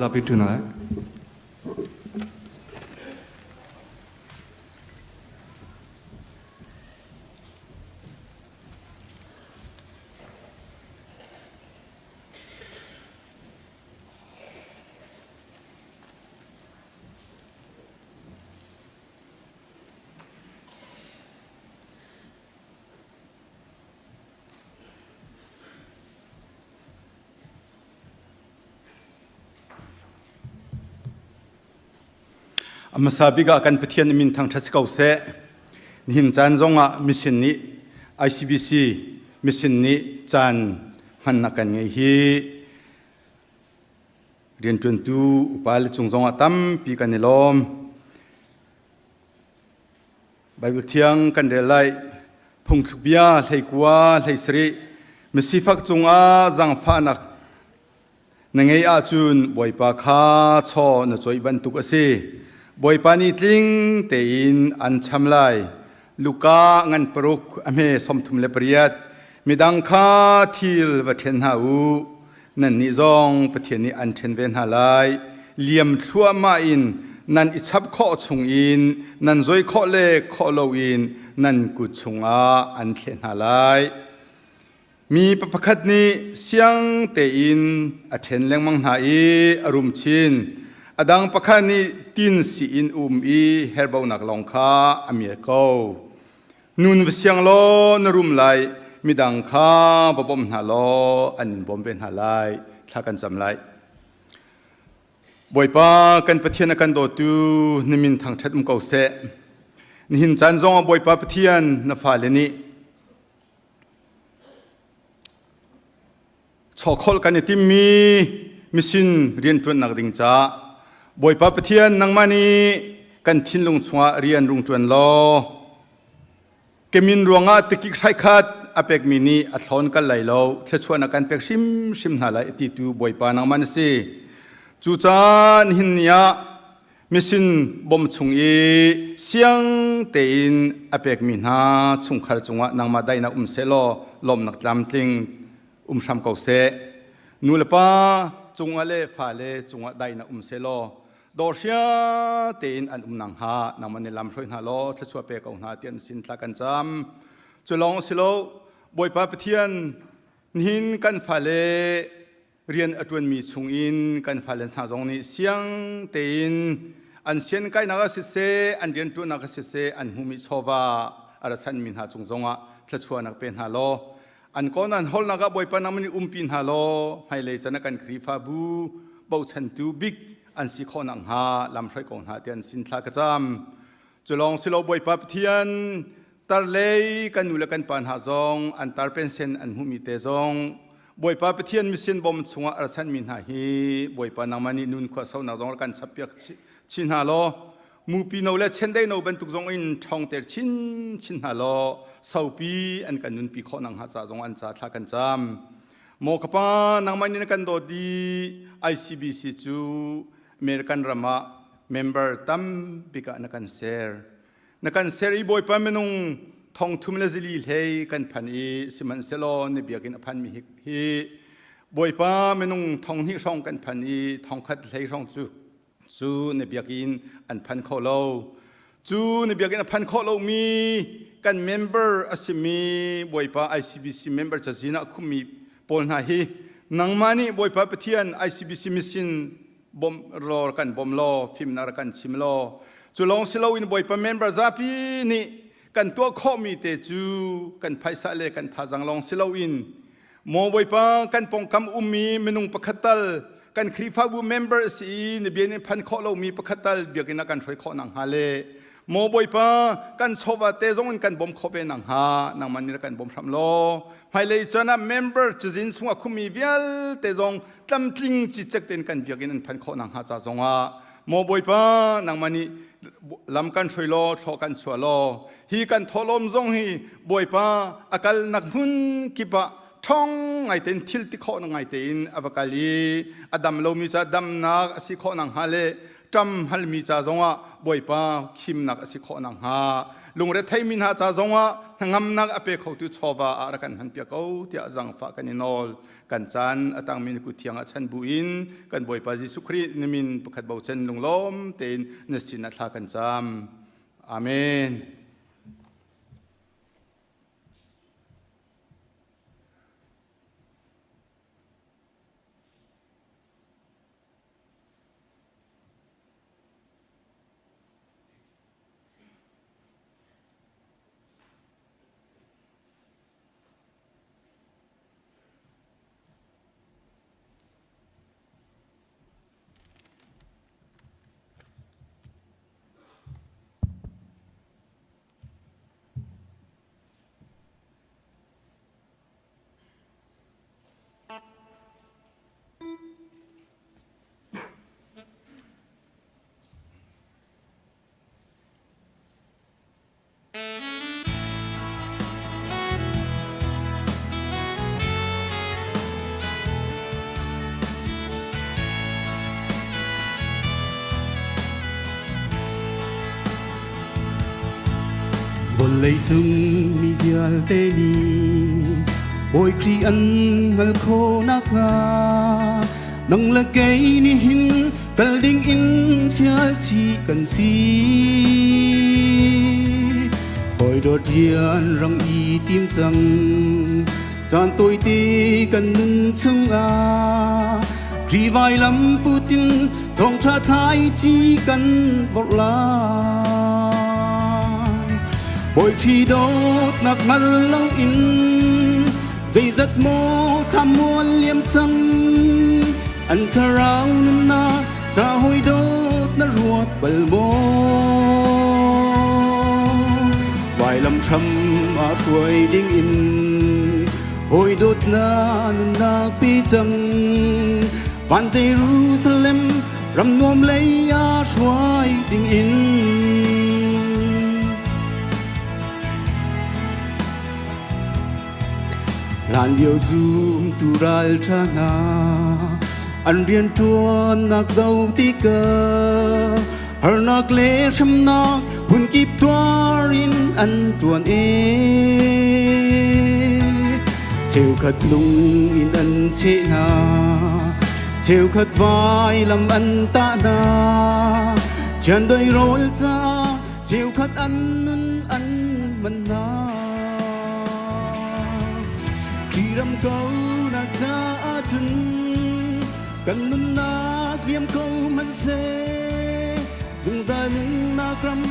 Zapi tu na. A hmasa bik ah kan Pathian min thangṭhat si ko seh. Nihin caan zongah mission nih ICBC mission nih caan hmannak kan ngei hi rianṭuantu upa le cung zongah tampi kan i lawm. Bible thiang kan rel lai. Phungthluk bia 19 17 misifak cungah zaangfahnak na ngei ahcun Bawipa kha chaw na coih bantuk a si. Bawipa nih tling tein an cham lai. Luka ngan paruk a hme 38 midang kha thil va ṭhen hna u nannih zong Pathian nih an ṭhen ve hna lai liam thluahmah in nan i chap khawh chungin nan zoi khawh le khawh loin nan kut chungah an thleh hna lai Mi pakhat nih siang tein a ṭhen lengmang hna i a rum chin. A dang pakhat nih tin siin um i herbonak lawng kha a miat ko. Nun va siang law na rum lai, midang kha va bawmh hna law an in bawm ve hna lai. Thla kan cam lai. Bawipa kan Pathian a kan dawtu na min thangṭhat um ko seh. Nihin caan zongah Bawipa Pathian na fale nih Chawkholh kan i timmi misin rianṭuannak ding caah Bawipa Pathian nangmah nih kan thinlung chungah rian rung ṭuan law kemin ruangah tikik hraikhat a pekmi nih a thlawn kal lai lo thluachuahnak kan pek hrimhrim hna lai ti tu Bawipa nangmah na si. Cucaah nihin ni ah Misin bawm chung i siang tein a pekmi hna chungkhar cungah nangmah daihnak um seh law lawmnak tlamtling um hram ko seh. Nu le pa cungah le fale cungah daihnak um seh law dawhria tein an um nakhnga nangmah nih lam hruai hna law thluachuah pe ko hna ti an sin thla kan cam. Cu lawng si lo Bawipa Pathian nihin kan fale rian a ṭuanmi chungin kan fale hna zong nih siang tein an sian kainak ah siseh an rian ṭuannak ah siseh an hmuhmi chawva a ra sanmi hna cung zongah thluachuahnak pe hna law an kawn an holnak ah Bawipa nangmah nih umpi hna law hmailei can ah kan Khrihfabu bochantu bik an si khawh nakhnga lam hruai ko hna tiah an sin thla ka cam. Cu lawng si lo Bawipa Pathian tarlei kan nu le kan pa hna zong an tar pensen an hmuhmi te zong Bawipa Pathian misin bom chungah a ra chanmi hna hi Bawipa nangmah nih nun khua sonak zong rak kan chappiak chin hna law mupi no le chendei no bantuk zong in ṭhawngter chin chin hna law saupi an kan nunpi khawh nakhnga ca zong an ca thla kan cam. Maw ka pa nangmah nih na kan dawt i ICBC cu American ram ah member tampi ah na kan ser. Na kan ser i Bawipa minung thong thum le zili hlei kan phan i sihmanhsehlaw na biakinn a phanmi hi, hi Bawipa minung thong hnih hrawng kan phan i thong khat hlei hrawng cu cu na biakinn an phan kho lo. Cu na biakinn a phan khawh lomi kan member a simi Bawipa ICBC member cazin ah khummi pawl hna hi nangmah nih Bawipa Pathian ICBC mission bawmh law kan bawm law fimnak rak kan chim law cu lawng si loin Bawipa member zapi nih kan tuah khawhmi te cu kan phaisa le kan thazang lawng si loin maw Bawipa kan pawngkam ummi minung pakhat tal kan Khrihfabu member si i na bia nih phan khawh lomi pakhat tal biakinn ah kan hruai khawh nakhnga le maw Bawipa kan chawva te zong in kan bawm khawh ve nakhnga nangmah nih rak kan bawm hram law hmailei caan ah member cazin chungah khummi vialte zong tlamtling cicek tein kan biakinn an phanh khawh nakhnga ca zongah maw Bawipa nangmah nih lam kan hruai law thlaw kan chuah law hi kan thawhlawm zong hi Bawipa a kalnak hmun kip ah ṭhong ngai tein thil ti khawh ngai tein a va kal i a dam lomi ca damnak a si khawh nakhnga le ṭam halmi ca zongah Bawipa khimnak a si khawh nakhnga lungretheimi hna ca zongah hnangamnak a pe khotu chawva ah rak kan hmanpiak ko tiah zangfah kan i nawl kan caan a tangmi na kut thiang ah chan bu in kan Bawipa Jesuh Khrih na min pakhat bochan lunglawm tein na sin ah thla kan cam. Amen. Vawleicung mi vialte nih Bawi Khrih an hngal khawh nakhnga nang le kei nih hin kal ding in fial chih kan si. Hawi dawt rian rang i tim cang caan tawite kan nun chungah Khrih vailam putin thawngṭha thlaici kan vorh lai. Bawi Khrih dawtnak hngal loin zeizat maw thlamual liam cang an thlarau nunnak ca hawi dawt na ruat bal maw? Vailam hram ah hruai ding in hawi dawt na nunnak pi cang van Jerusalem ram nuam lei ah hruai ding in. Hlanlio zumtu ralṭha hna an rianṭuannak zoh tikah harnak le hremnak phunkip tuar in an ṭuan i cheukhat lung in an cheh hna cheukhat vailam an tah hna chiandeih rawl caah cheukhat an nun an man hna. Khrih ram ko nak caah cun kan nunnak liam ko hmanhseh zungzal nunnak ram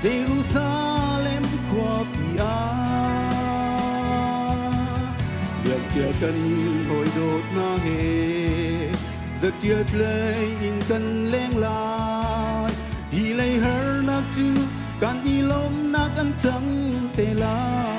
Jerusalem khuapi ah liamcia kan hawi dawt hna he zatiat lei in kan leng lai hi lei harnak cu kan i lawmnak an cang te lai.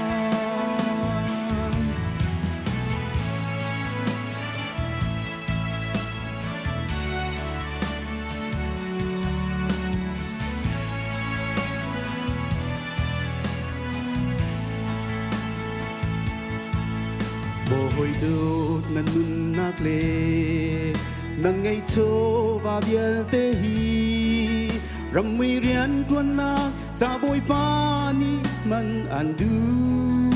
Bawi dawt na nunnak le na ngeih chawva vialte hi rammi rianṭuannak ca Bawipa nih man an duh.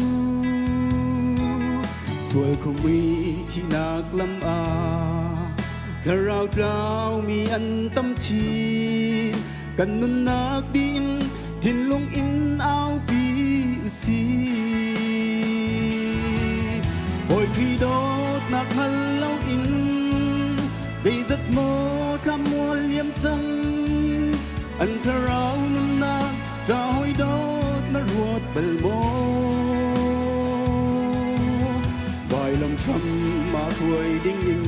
Sual khumui thihnak lam ah thlarau tlaumi an tam chin. Kan nunnak ding thinlung in aupi usih. Bawi Khrih dawtnak hngal loin zeizat maw tlamual liam cang an thlarau nunnak ca hawi dawt na ruat bal maw vailam hram ah hruai ding in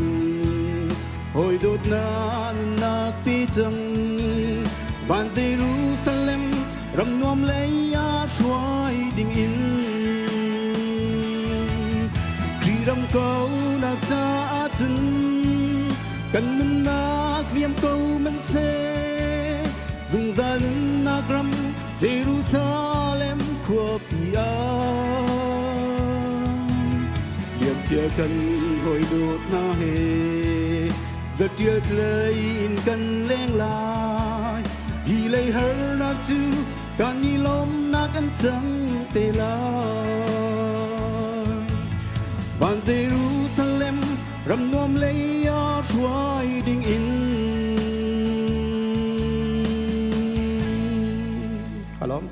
hawi dawt na nunnak pi cang van Jerusalem ram nuam lei ah hruai ding in Khrih ram ko nak caah cun kan nunnak liam ko man seh zungzal nunnak ram Jerusalem khuapi ah liamcia kan hawi dawt hna he zatial tlei in kan leng lai hi lei harnak cu kan i lawmnak an cang te lai van Jerusalem ram nuam lei ah hruai ding in Halom.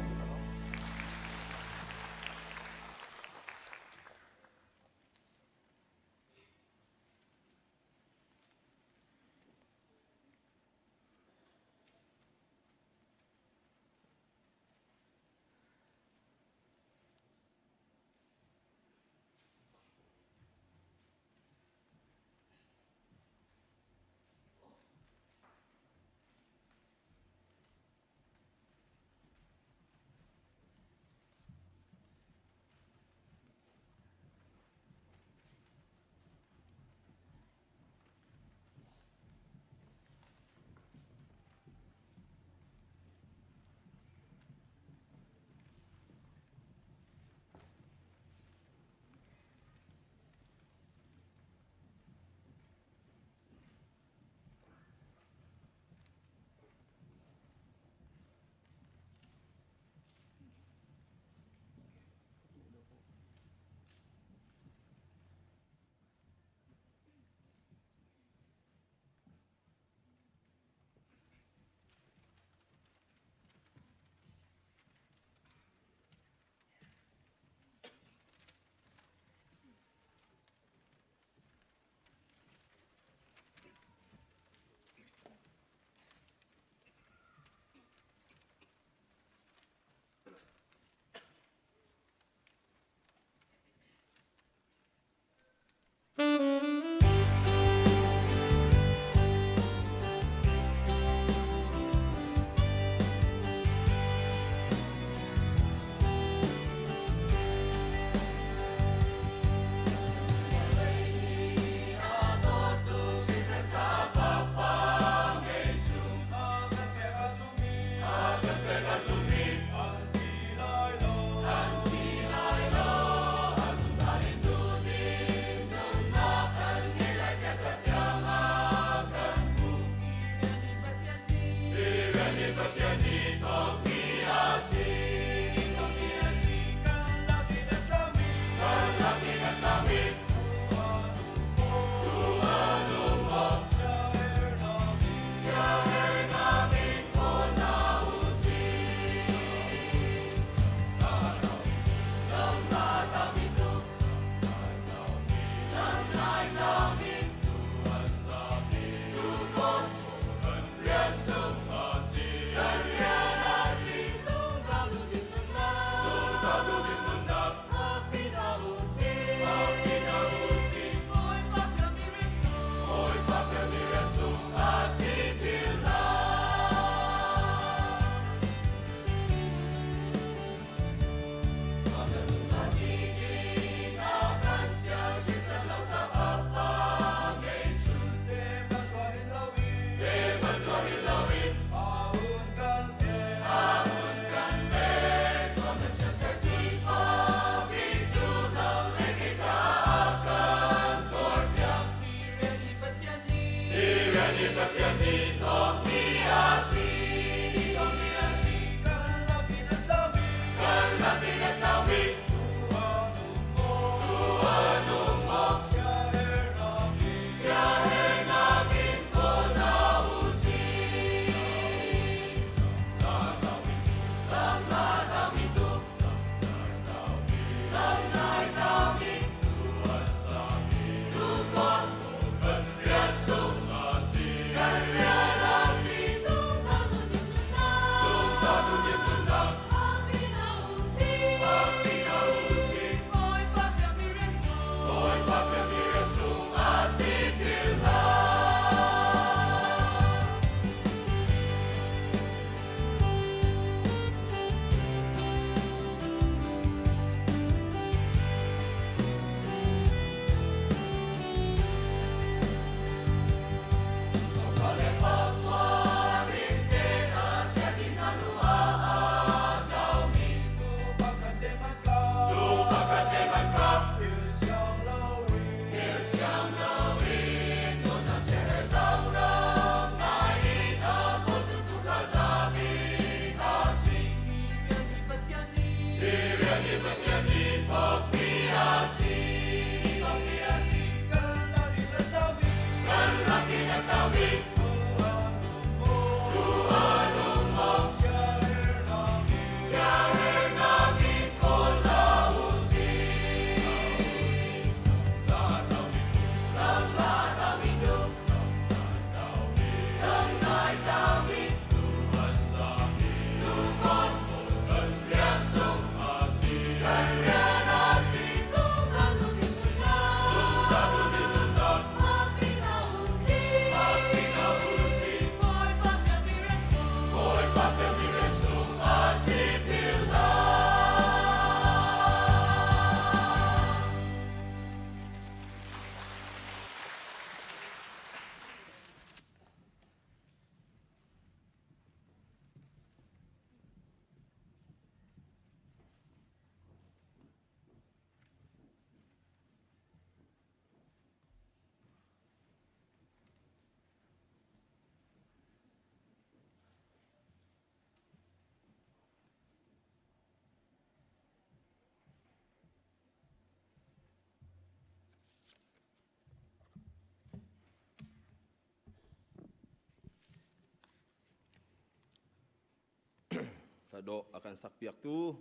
Hladawh a kan sakpiaktu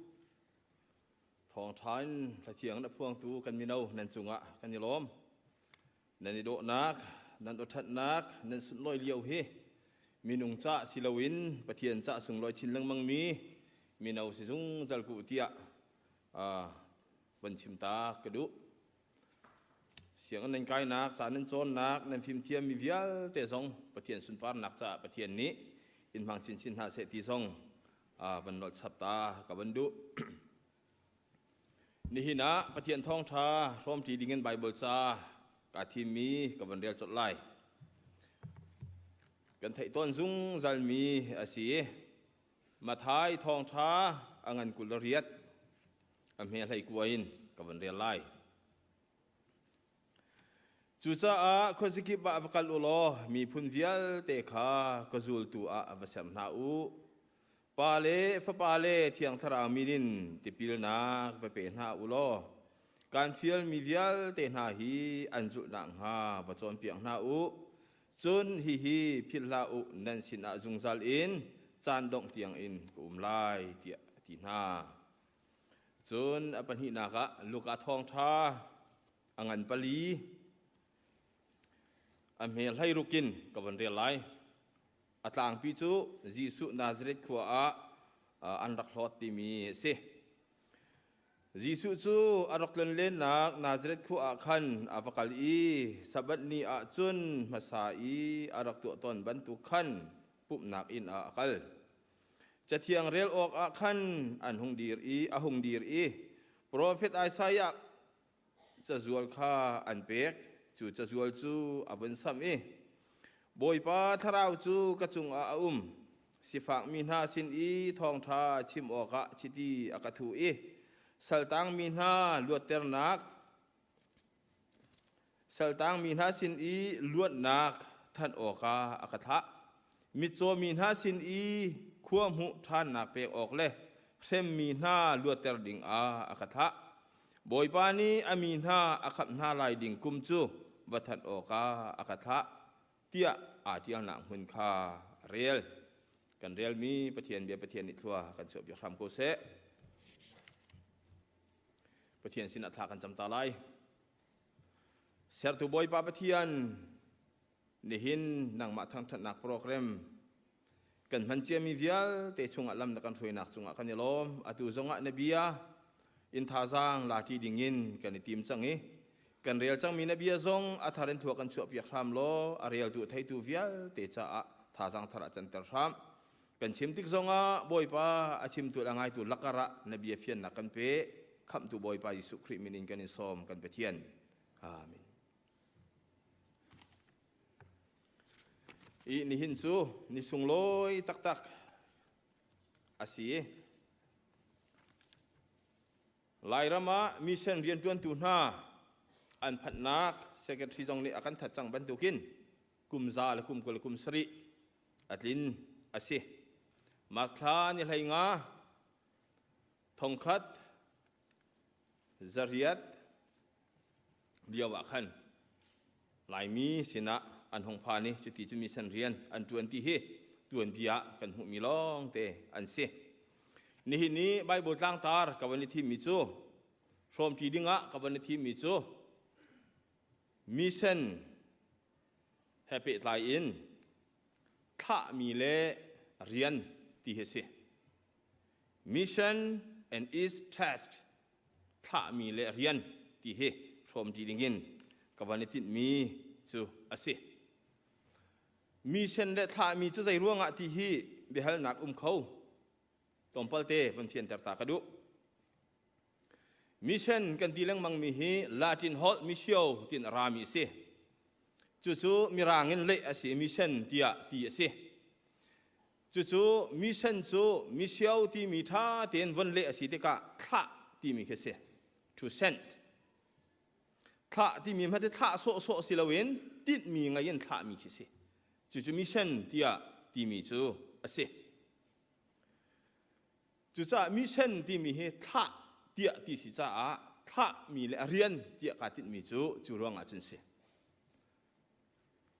thawngṭha in hlathiang na phuangtu kan mino nan cungah kan i lawm. Nan i dawhnak, nan awṭhatnak, nan sunlawi lio hi minung ca si loin Pathian ca sunglawi chin lengmangmi mino si zungzal ku tiah van chim ta ka duh. Sianginn nan kainak, ca nan cawnnak, nan fimthiammi vialte zong Pathian sunparnak caah Pathian nih in hmang chinchin hna seh ti zong van nolh chap ta ka van duh. Nihin ah Pathian thawngṭha hrawmṭi dingin Baibal ca kaa thimmi ka van rel colh lai. Kan theih tawn zungzalmi a si i Matthai thawngṭha a ngan 28 a hme hlei kua in ka van rel lai. Cucaah khuazakip ah va kal u law miphun vialte kha ka zultu ah va ser hna u. Pa le Fapa le Thiang Thlarau min in tipilnak va pe hna u law kaan fialmi vialte hna hi an zulh nakhnga va cawnpiak hna u. Cun hihi philh hlah u, nan sinah zungzal in caan dongh tiangin ka um lai, tiah a ti hna. Cun a pahnihnak ah Luka thawngṭha a ngan pali a hme hleiruk in ka von rel lai. A tlangpi cu Jesuh Nazareth khua ah an rak hlawt timi a si. Jesuh cu a rak tlonlennak Nazareth khua ah khan a va kal i Sabbath ni ah cun hmasa i a rak tuah tawn bantuk khan pumhnak inn ah a kal. Cathiang rel awkah khan an hung dir i a hung dir i profet Isaiah cazual kha an pek. Cu cazual cu a vun samh i Bawipa thlarau cu ka cungah a um. Sifakmi hna sin i thawngṭha chim awkah chiti a ka thuh i saltangmi hna luatternak Saltangmi hna sin i luatnak thanh awkah a ka thlah. Mitcawmi hna sin i khua hmuh ṭhannak pek awk le hremmi hna luatter dingah a ka thlah. Bawipa nih a mi hna a khamh hna lai ding kum cu va thanh awkah a ka thlah, tiah aa ṭialnak hmun kha a rel. Kan relmi Pathian bia Pathian nih thlua kan chuahpiak hram ko seh. Pathian sinah thla kan cam ta lai. Sertu Bawipa Pathian, nihin nangmah thangṭhatnak program kan hman ciami vialte chungah lam na kan hruainak cungah kan i lawm. Atu zongah na bia in thazaang la ṭi dingin kan i tim cang i kan rel cangmi na bia zong a thar in thua kan chuahpiak hram law a reltu theitu vialte caah thazaang thar ah canter hram. Kan chim tik zongah Bawipa a chimtu le a ngaitu lakar ah na bia fiannak kan pe. Khamhtu Bawipa Jesuh Khrih min in kan in sawm kan Pathian. Amen. I nihin cu ni sunglawi taktak a si. Lairam ah mission rianṭuantu hna an phanhnak secretary zong nih a kan that cang bantukin kum za le kum 20 le kum sarih a tlin a si. Mas thla ni hlei nga thongkhat zariat lio ah khan Laimi sinah an hung phan i cuti cu mission rian an ṭuan ti hi tuanbia ah kan hmuhmi lawngte an si. Nihin i Baibal tlangtar ka van i thimmi cu hrawmṭi dingah ka van i thimmi cu mission he pehtlai in thlahmi le rian ti hi a si. Mission and its task thlahmi le rian ti hi hrawmṭi dingin ka van i tinhmi cu a si. Mission le thlahmi cu zei ruangah ti hi biahalnak um kho. Tlawmpal te van fianter ta ka duh. Mission kan ti lengmangmi hi Latin holh missio tiin a rami a si. Cucu Mirang in leh a si mission tiah ti a si. Cucu mission cu missio timi ṭha tein von leh a si tikah thlah timi khi a si. To send. Thlah timi hmanh thlah sawhsawh si loin tinhmi ngei in thlahmi khi si. Cucu mission tiah timi cu a si. Cucaah mission timi hi thlah tiah ti si caah thlahmi le a rian tiah kaa tinhmi cu cu ruangah cun si.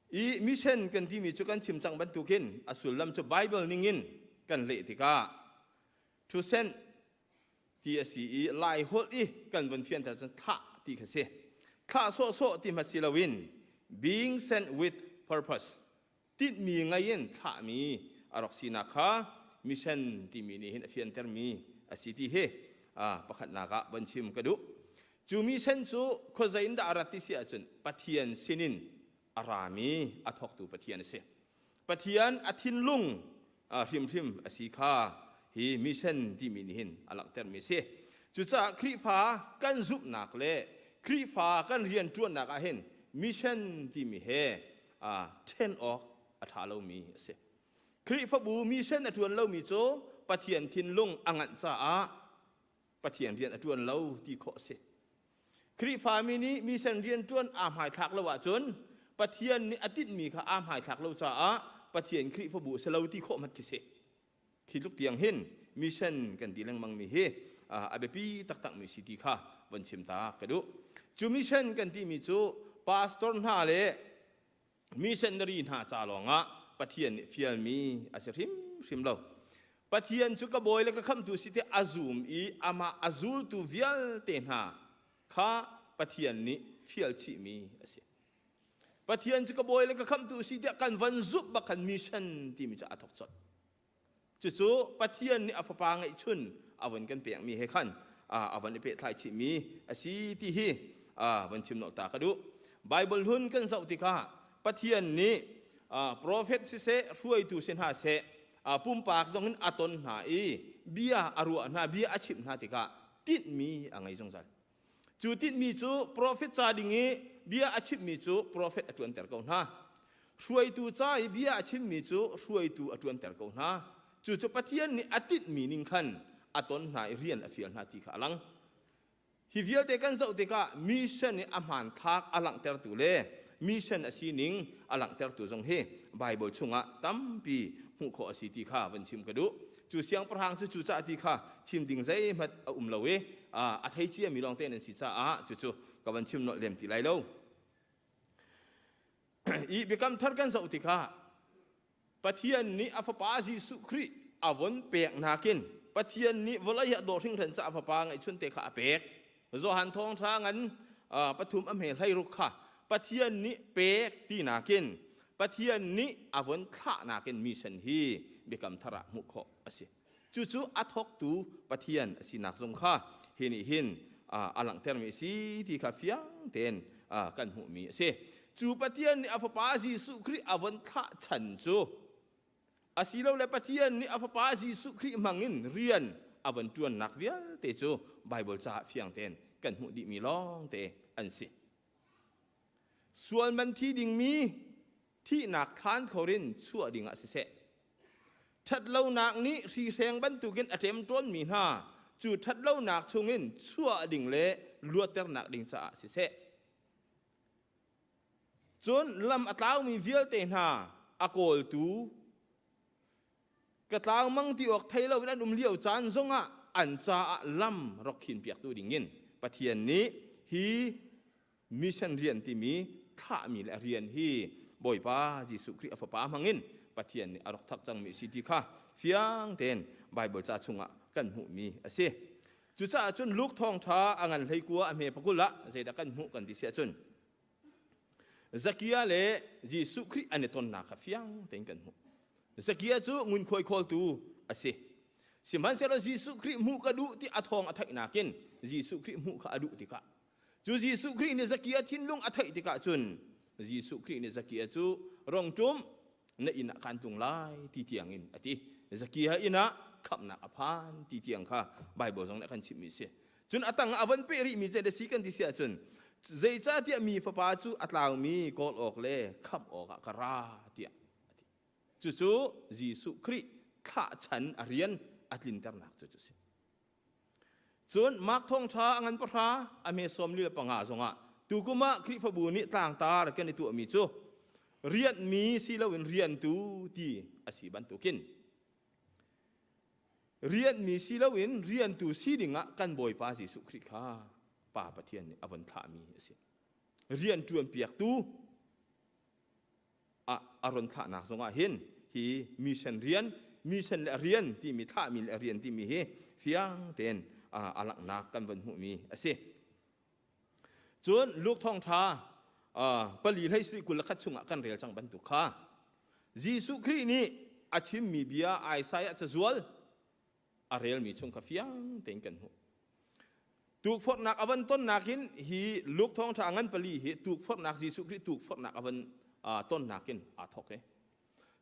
I mission kan timi cu kan chim cang bantukin a sullam cu Bible ningin kan leh tikah. To send ti a si i Lai holh i kan vun fianter cun thlah ti kha si. Thlah sawhsawh ti hma si loin being sent with purpose tinhmi ngei in thlahmi a rak sinak kha mission timi nih hin a fiantermi a si ti hi pakhatnak ah von chim ka duh. Cu mission cu khuazei in dah a rat ti si ahcun Pathian sinin a rami a thawktu Pathian a si. Pathian a thinlung hrimhrim a si kha hi mission timi nih hin a langhtermi a si. Cucaah Khrihfa kan zumhnak le Khrihfa kan rianṭuannak ah hin mission timi he ṭhen awk a ṭha lomi a si. Khrihfabu mission a ṭuan lomi cu Pathian thinlung a nganh caah Pathian rian a ṭuan lo ti khawh a si. Khrihfami nih mission rianṭuan aa hmaithlak lo ahcun Pathian nih a tinhmi kha aa hmaithlak lo caah Pathian Khrihfabu a si lo ti khawh hmanh khi si. Khi tluk tiang hin mission kan ti lengmangmi hi a biapi taktakmi si ti kha von chim ta ka duh. Cu mission kan timi cu pastor hna le missionary hna ca lawngah Pathian nih fialmi a si hrimhrim lo. Pathian cu ka bawi le ka khamhtu si ti a zum i amah a zultu vialte hna kha Pathian nih fial chihmi a si. Pathian cu ka bawi le ka khamhtu si tiah kan van zumh bak khan mission timi cu a thok colh. Cucu Pathian nih a fapa ngeihchun a von kan pekmi he khan a von i pehthlai chihmi a si ti hi von chim nolh ta ka duh. Bible hun kan zoh tikah Pathian nih profet siseh hruaitu si hna seh pumpak zong in a ton hna i bia a ruah hna bia a chimh hna tikah tinhmi a ngei zungzal. Cu tinhmi cu profet ca ding i bia a chimmi cu profet a ṭuanter ko hna. Hruaitu ca i bia a chimmi cu hruaitu a ṭuanter ko hna. Cucu Pathian nih a tinhmi ning khan a ton hna i rian a fial hna ti kha a lang. Hi vialte kan zoh tikah mission i a hmanthlak a langhtertu le mission a sining a langhtertu zong hi Bible chungah tampi hmuh khawh a si ti kha van chim ka duh. Cu siangpahrang cu cucah ti kha chim ding zeihmanh a um lo i a thei ciami lawngte nan si caah cucu ka van chim nolh lem ti lai lo. I biakam thar kan zoh tikah Pathian nih a fapa Jesuh Khrih a von pek nakin Pathian nih vawlei hi a dawh hringhran caah a fapa ngeihchun te kha a pek. Johan thawngṭha ngan pathum a hme hleiruk kha Pathian nih pek ti nakin Pathian nih a von thlah nakin mission hi biakam thar ah hmuh khawh a si. Cucu a thawktu Pathian a sinak zong kha hi nih hin a langhtermi a si ti kha fiang tein kan hmuhmi a si. Cu Pathian nih a Fapa Jesuh Khrih a von thlah chan cu asilole Pathian nih a Fapa Jesuh Khrih hmangin rian a von ṭuannak vialte cu Baibal caah fiang tein kan hmuh dihmi lawngte an si. Sual man thi dingmi thihnak thlan khor in chuah dingah siseh, ṭhatlonak nih hrihreng bantukin a ṭemṭawnmi hna cu ṭhatlonak chungin chuah ding le luatternak ding caah siseh, cun lam a tlaumi vialte hna a kawltu ka tlau mang ti awk thei loin an um lio caan zongah an caah lam rak khinpiaktu dingin Pathian nih hi mission rian timi thlahmi le a rian hi Bawipa Jesuh Khrih a fapa hmangin Pathian nih a rak thak cangmi a si ti kha fiang tein Baibal ca chungah kan hmuhmi a si. Cucaah cun Luke thawngṭha a ngan hleikua a hme pakul ah zeidah kan hmuh kan ti si ahcun Zakia le Jesuh Khrih an i tonnak kha fiang tein kan hmuh. Zakia cu ngunkhuai khawltu a si. Sihmanhsehlaw Jesuh Khrih hmuh ka duh ti a thawng a theih nakin Jesuh Khrih hmuh kha a duh tikah cu Jesuh Khrih nih Zakia thinlung a theih tikah cun Jesuh Khrih nih Zakia cu rong ṭum na inn ah kaan tlung lai ti tiang in a ti. Zakia inn ah khamhnak a phan ti tiang kha Baibal zong nih a kan chimhmi a si. Cun a tang ah a von peh rihmi cu si kan ti si ahcun zeicahtiah mi fapa cu a tlaumi kawl awk le khamh awkah ka ra tiah a ti. Cucu Jesuh Khrih thlah chan a rian a tlinternak cu cu si. Cun Mark thawngṭha a ngan pahra a hme sawm li le panga zongah tukum ah Khrihfabu nih tlangtar kan i tuahmi cu rianhmi si loin riantu ti a si bantukin Rianhmi si loin riantu si dingah kan Bawipa Jesuh Khrih kha Pa Pathian nih a von thlahmi a si. Rian ṭuanpiaktu ah a ron thlahnak zongah hin hi mission rian. mission le rian timi thlahmi le rian timi hi fiang tein a langhnak kan van hmuhmi a si. Cun Luke thawngṭha pali hlei sarih 21 chungah kan rel cang bantuk kha Jesuh Khrih nih a chimmi bia Isaiah cazual a relmi chung kha fiang tein kan hmuh. Tukforhnak a van tonnak in hi Luke thawngṭha ngan pali hi tukforhnak Jesuh Khrih tukforhnak a van tonnak in aa thawk i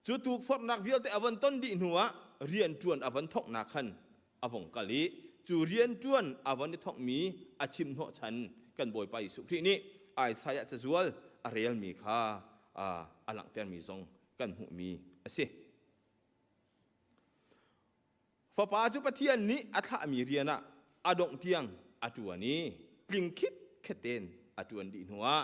cu tukforhnak vialte a van ton dih hnu ah rianṭuan a van thawknak khan a vong kal i cu rianṭuan a van i thawkmi a chim hnawhchan kan Bawipa Jesuh Khrih nih Isaiah cazual a relmi kha a langhtermi zong kan hmuhmi a si. Fapa cu Pathian nih a thlahmi rian ah a dongh tiang a ṭuan i tling khitkhet tein a ṭuan dih hnuah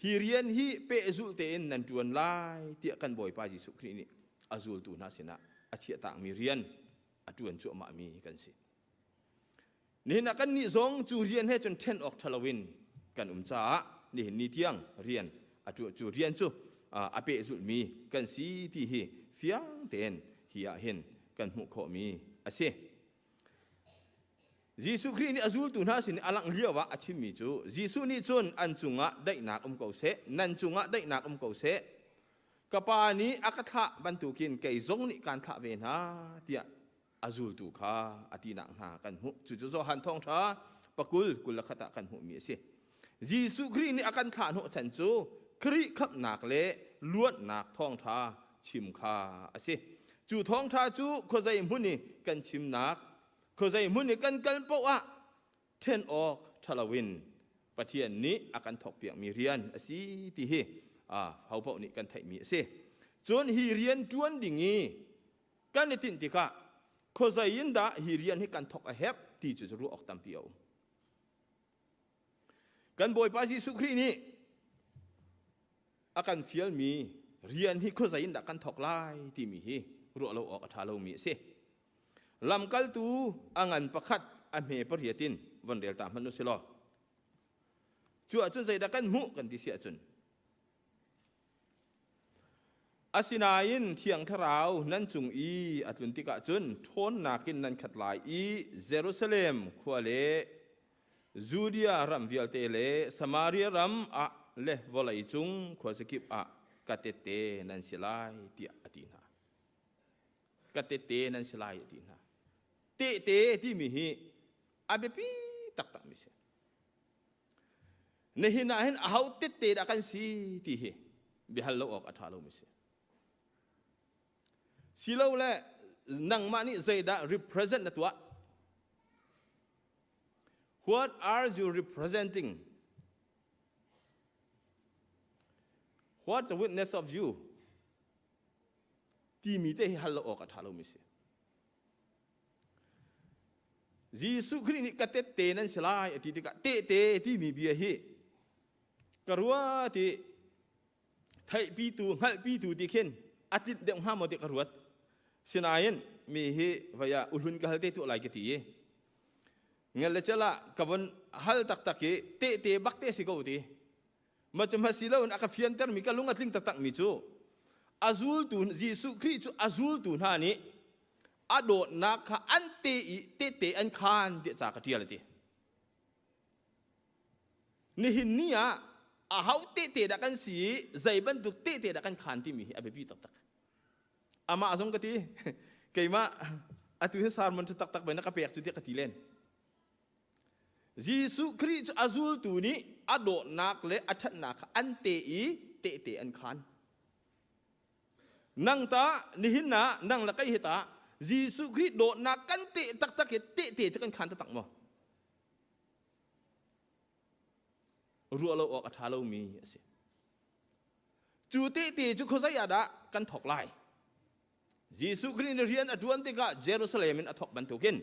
hi rian hi pehzulh tein nan ṭuan lai tiah kan Bawipa Jesuh Khrih nih a zultu hna sinah a chiahtakmi rian a ṭuan cuahmahmi kan si. Nihin ah kannih zong cu rian he cun ṭhen awk ṭha loin kan um caah nihin ni tiang rian a cu rian cu a pehzulhmi kan si ti hi fiang tein hi ah hin kan hmuh khawhmi a si. Jesuh Khrih nih a zultu hna sin a langh lio ah a chimmi cu Jesuh nih cun an cungah daihnak um ko seh, nan cungah daihnak um ko seh. Ka Pa nih a ka thlah bantukin kei zong nih kaan thlah ve hna tiah a zultu kha a tinak hna kan hmuh. Cucu Johan thawngṭha pakul 21 ah kan hmuhmi a si. Jesuh Khrih nih a kan thlah hnawhchan cu Khrih khamhnak le luatnak thawngṭha chim kha a si. Cu thawngṭha cu khuazei hmun i kan chimnak, khuazei hmun i kan kal paoh ah ṭhen awk ṭha loin Pathian nih a kan thawkpiakmi rian a si ti hi ho paoh nih kan theihmi a si. Cun hi rian ṭuan ding i kan i tinh tikah khuazei in dah hi rian hi kan thawk a herh ti cu ruah awk tampi a um. Kan Bawipa Jesuh Khrih nih a kan fialmi rian hi khuazei in dah kan thawk lai timi hi ruah lo awk a ṭha lomi a si. Lamkaltu a ngan pakhat a hme pariat in von rel ta hmanh u si law cu ahcun zeidah kan hmuh kan ti si ahcun Asinain Thiang Thlarau nan cung i a tlun tikah cun ṭhawnnak in nan khat lai i Jerusalem khua le Judea ram vialte le Samaria ram ah le vawlei cung khuazakip ah ka tehte nan si lai tiah a ti hna. Ka tehte nan si lai a ti hna. Tehte timi hi a biapi taktakmi si. Nihin ah hin aho tette dah kan si ti hi biahal lo awk a ṭha lomi si. Silole nangmah nih zeidah represent na tuah? What are you representing? What's the witness of you? Timi te hi hal lo awk a ṭha lomi si. Jesuh Khrih nih ka tette nan si lai a ti tikah tehte timi bia hi ka ruat i theihpitu hngalhpitu ti khin a tlinh deuh hnga maw ti ka ruat sinain mi hi vai ah uhlun ka hal te tuah lai ka ti i ngel le cel ah ka von hal taktak i tehte bak te si ko ti Ma cu hma si loin a ka fiantermi ka lung a tling taktakmi cu a zultu Jesuh Khrih cu a zultu hna nih a dawtnak kha an te i tehte an khaan tiah ca ka ṭial a ti. Nihin ni ah aho tehte dah kan si i zei bantuk tehte dah kan khaan timi hi a biapi taktak. Amah zong ka ti keimah atu hi sermon ṭha taktak bai na ka pek cu tiah ka ti len. Jesuh Khrih cu a zultu nih a dawtnak le a ṭhatnak kha an te i tehte an khaan. Nang ta nihin ah nang le kei hi ta Jesuh Khrih dawtnak kan teh taktak hi tehte cu kan khaan taktak maw? Ruah lo awk a ṭha lomi a si. Cu tehte cu khuazei ah dah kan thawk lai? Jesuh Khrih nih rian a ṭuan tikah Jerusalem in a thawk bantukin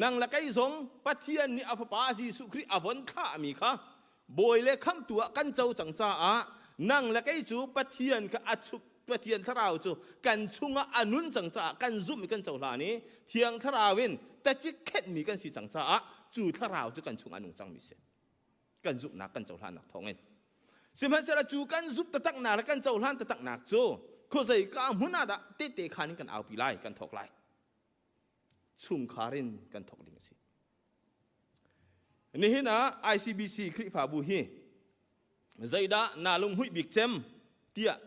nang le kei zong Pathian nih a Fapa Jesuh Khrih a von thlahmi kha bawi le khamhtu ah kan co cang caah nang le kei cu Pathian kha a chup Pathian Thlarau cu kan chungah a nun cang caah kan zumh i kan cohlan i Thiang Thlarau in tacik khenhmi kan si cang caah cu Thlarau cu kan chungah a nung cangmi si. Kan zumhnak kan cohlannak thawngin. Sihmanhsehlaw cu kan zumh taktaknak le kan cohlan taktaknak cu khuazei ka hmun ah dah tehte khan in kan aupi lai kan thawk lai chungkhar in kan thawk ding a si nihin ah ICBC Khrihfabu hi zeidah naa lunghmuih bik cem tiah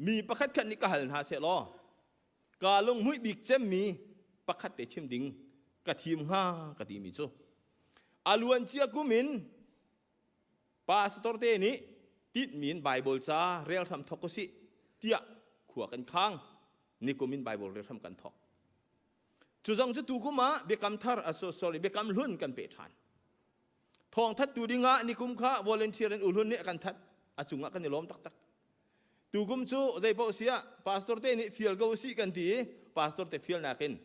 mi pakhat khat nih ka hal hna seh law ka lunghmuih bik cemmi pakhat te chim ding ka thim hnga ka timi cu a luan cia kum in pastor te nih titmi in Bible ca rel hram thok usih tiah khua kan khang nikum in Bible rel hram kan thok cu zong cu tu kum ah biakam thar sorry biakam hlun kan pe ṭhan thawng that tu dingah nikum kha volunteer in uhlun nih a kan that a cungah kan i lawm taktak Tukum cu zeipaoh si ah pastor te nih fial ko usih kan ti i pastor te fial nakin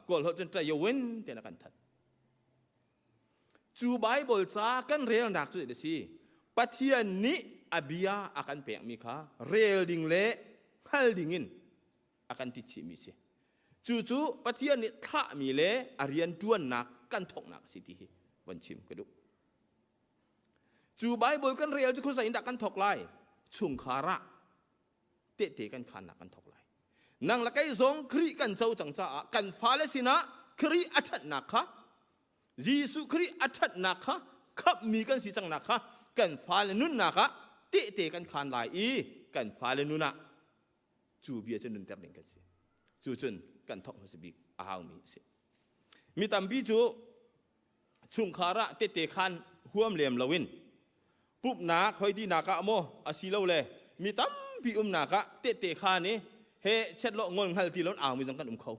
kawl holh cun ṭayowin tiah kan that. Cu Bible ca kan relnak cu a si. Pathian nih a bia a kan pekmi kha rel ding le hngal ding in a kan ti chihmi si. Cucu Pathian nih thlahmi le a rian ṭuannak kan thawknak a si ti hi von chim ka duh. Cu Bible kan rel cu khuazei in dah kan thawk lai? Chungkhar ah tehte kan khannak kan thawk lai. Nang le kei zong Khrih kan co cang caah kan fale sinah Khrih a ṭhatnak kha Jesuh Khrih a ṭhatnak kha khamhmi kan si cangnak kha kan fale nunnak ah tehte kan khan lai i kan fale nun ah cu bia cu nunter ding kan si. Cu cun kan thawk hmasa bik a haumi a si. Mi tampi cu chungkhar ah tete khan huam lem loin pumhnak hoitinak ah maw asilole mi tampi umnak ah tete khan i he chet lo ngol hngal ti lo au mi zong kan um kho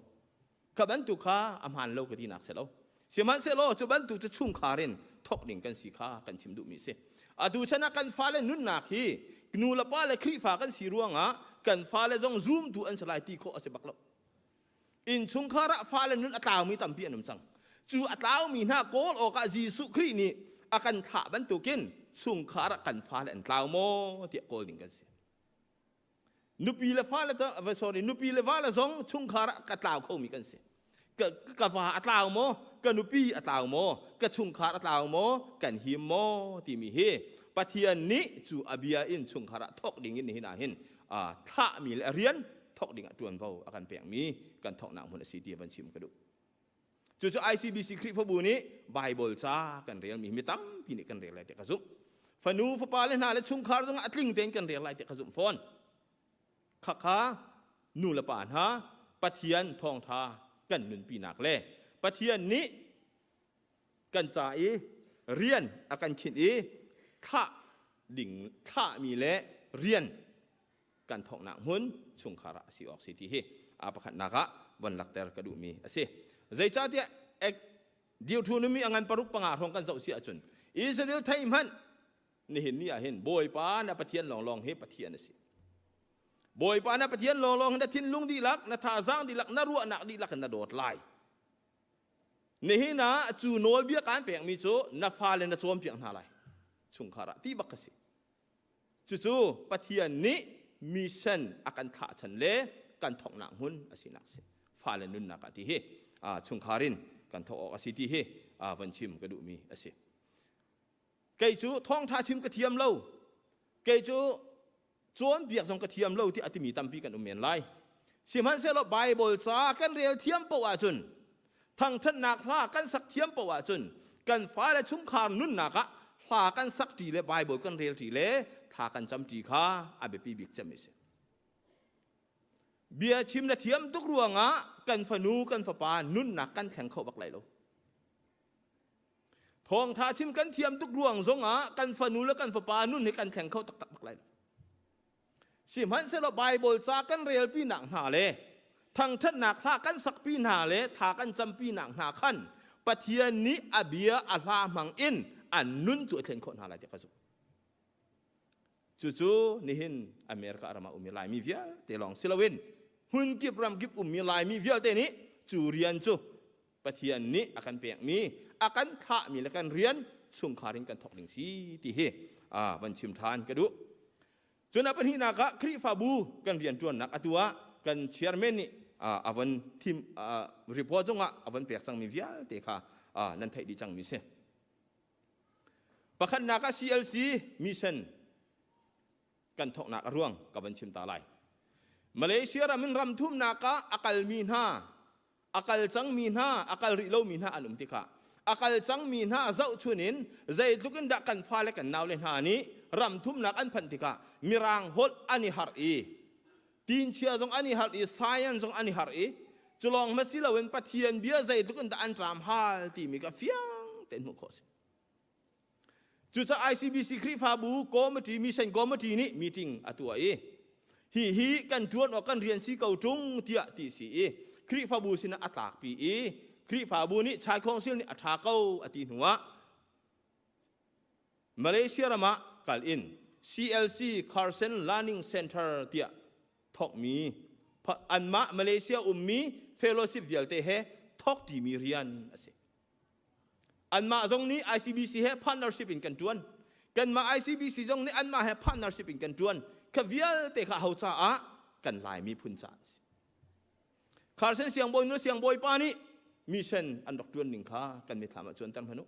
kha bantuk kha a hmaan lo ka tinak si lo sihmanhsehlaw cu bantuk cu chungkhar in thok ding kan si kha kan chim duhmi si atu chan ah kan fale nunnak hi nu le pa le Khrihfa kan si ruangah kan fale zong zumtu an si lai ti khawh a si bak lo Innchungkhar ah fale nun a tlaumi tampi an um cang. Cu a tlaumi hna kawl awkah Jesuh Khrih nih a kan thlah bantukin chungkhar ah kan fale an tlau maw tiah kawl ding kan si. Nupi le fale sorry nupi le vale zong chungkhar ah ka tlau khomi kan si. Ka, ka va a tlau maw, ka nupi a tlau maw, ka chungkhar a tlau maw, kan him maw timi hi Pathian nih cu a bia in chungkhar ah thawk ding in nihin ah hin thlahmi le rian thawk ding ah ṭuanvo a kan pekmi kan thawknak hmun a si ti van chim ka duh. Cucu ICBC Khrihfabu nih Bible ca kan relmi mi tampi nih kan rel lai ti ka zumh. Fanu fapa le hna le chungkhar zongah a tling tein kan rel lai ti ka zumh fawn. Khakha nu le pa hna Pathian thawngṭha kan nunpinak le Pathian nih kan ca i rian a kan khinh i thlah ding thlahmi le rian kan thawknak hmun chungkhar ah a si awk si ti hi a pakhatnak ah von lakter ka duhmi a si. Zeicahtiah Deuteronomy a ngan paruk panga hrawng kan zoh si ahcun Israel thei hmanh nihin ni ah hin Bawipa na Pathian lawnglawng hi Pathian a si. Bawipa na Pathian lawnglawng hi na thinlung dihlak, na thazaang dihlak, na ruahnak dihlak in na dawt lai. Nihin ah cu nawlbia kaan pekmi cu na fale na cawnpiak hna lai. Chungkhar ah ti bak ka si. Cucu Pathian nih mission a kan thlah chan le kan thawknak hmun a sinak si. Fale nunnak ah ti hi chungkhar in kan thawk awk a si ti hi van chim ka duhmi a si. Kei cu thawngṭha chim ka thiam lo. Kei cu cawnpiak zong ka thiam lo tiah a timi tampi kan um men lai. Sihmanhsehlaw Baibal ca kan rel thiam paoh ahcun thangṭhatnak hla kan sak thiam paoh ahcun kan fale chungkhar nunnak ah hla kan sak ṭi le Baibal kan rel ṭi le thla kan cam ṭi kha a biapi bik cem a si. Bia chim na thiam tuk ruangah kan fanu kan fapa nunnak kan thleng kho bak lai lo. Thawngṭha chim kan thiam tuk ruang zongah kan fanu le kan fapa nun hi kan thleng kho taktak bak lai lo. Sihmanhsehlaw Baibal ca kan relpi nak hna le thangṭhatnak hla kan sakpi hna le tha kan campi nak hna khan Pathian nih a bia a hla hmang in an nun tu a thlen khawh hna lai ti ka zumh. Cucu nihin America ram ah ummi Laimi vialte lawng si loin hmunkip ramkip ummi Laimi vialte nih cu rian cu Pathian nih a kan pekmi a kan thlahmi le kan rian chungkhar in kan thawk ding si ti hi van chim ṭhan ka duh. Cun a pahnihnak ah Khrihfabu kan rianṭuannak atu ah kan chairman nih a von thim report zongah a von pek cangmi vialte kha nan theih dih cangmi si. Pakhatnak ah CLC mission kan thawknak a ruang ka van chim ta lai. Malaysia ram in ram thumnak ah a kalmi hna, a kal cangmi hna, a kal rih lomi hna an um tikah a kal cangmi hna zohchun in zeitluk in dah kan fale kan naule hna nih ram thumnak an phanh tikah mirang holh an i harh i tinchia zong an i harh i science zong an i harh i culawng ma si loin Pathian bia zeitluk in dah an ṭam hal timi ka fiang tein hmuh khawh a si. Cucaah ICBC Khrihfabu committee mission committee nih meeting a tuah i hi hi kan ṭuan awk kan rian si ko ṭung tiah ti si i Khrihfabu sinah a tlakpi i Khrihfabu nih Chai Council nih a ṭha ko a ti hnuah Malaysia ram ah kal in CLC Carson Learning Center tiah thawkmi anmah Malaysia ummi fellowship vialte he thawk ṭimi rian a si. Anmah zong nih ICBC he partnership in kan ṭuan. Kanmah ICBC zong nih anmah he partnership in kan ṭuan. Kha vialte kha ho caah kan Lai miphun caah a si. Carson siangbawi nu siangbawi pa nih mission an rak ṭuan ning kha kan mitthlam ah cuanter hmanh u.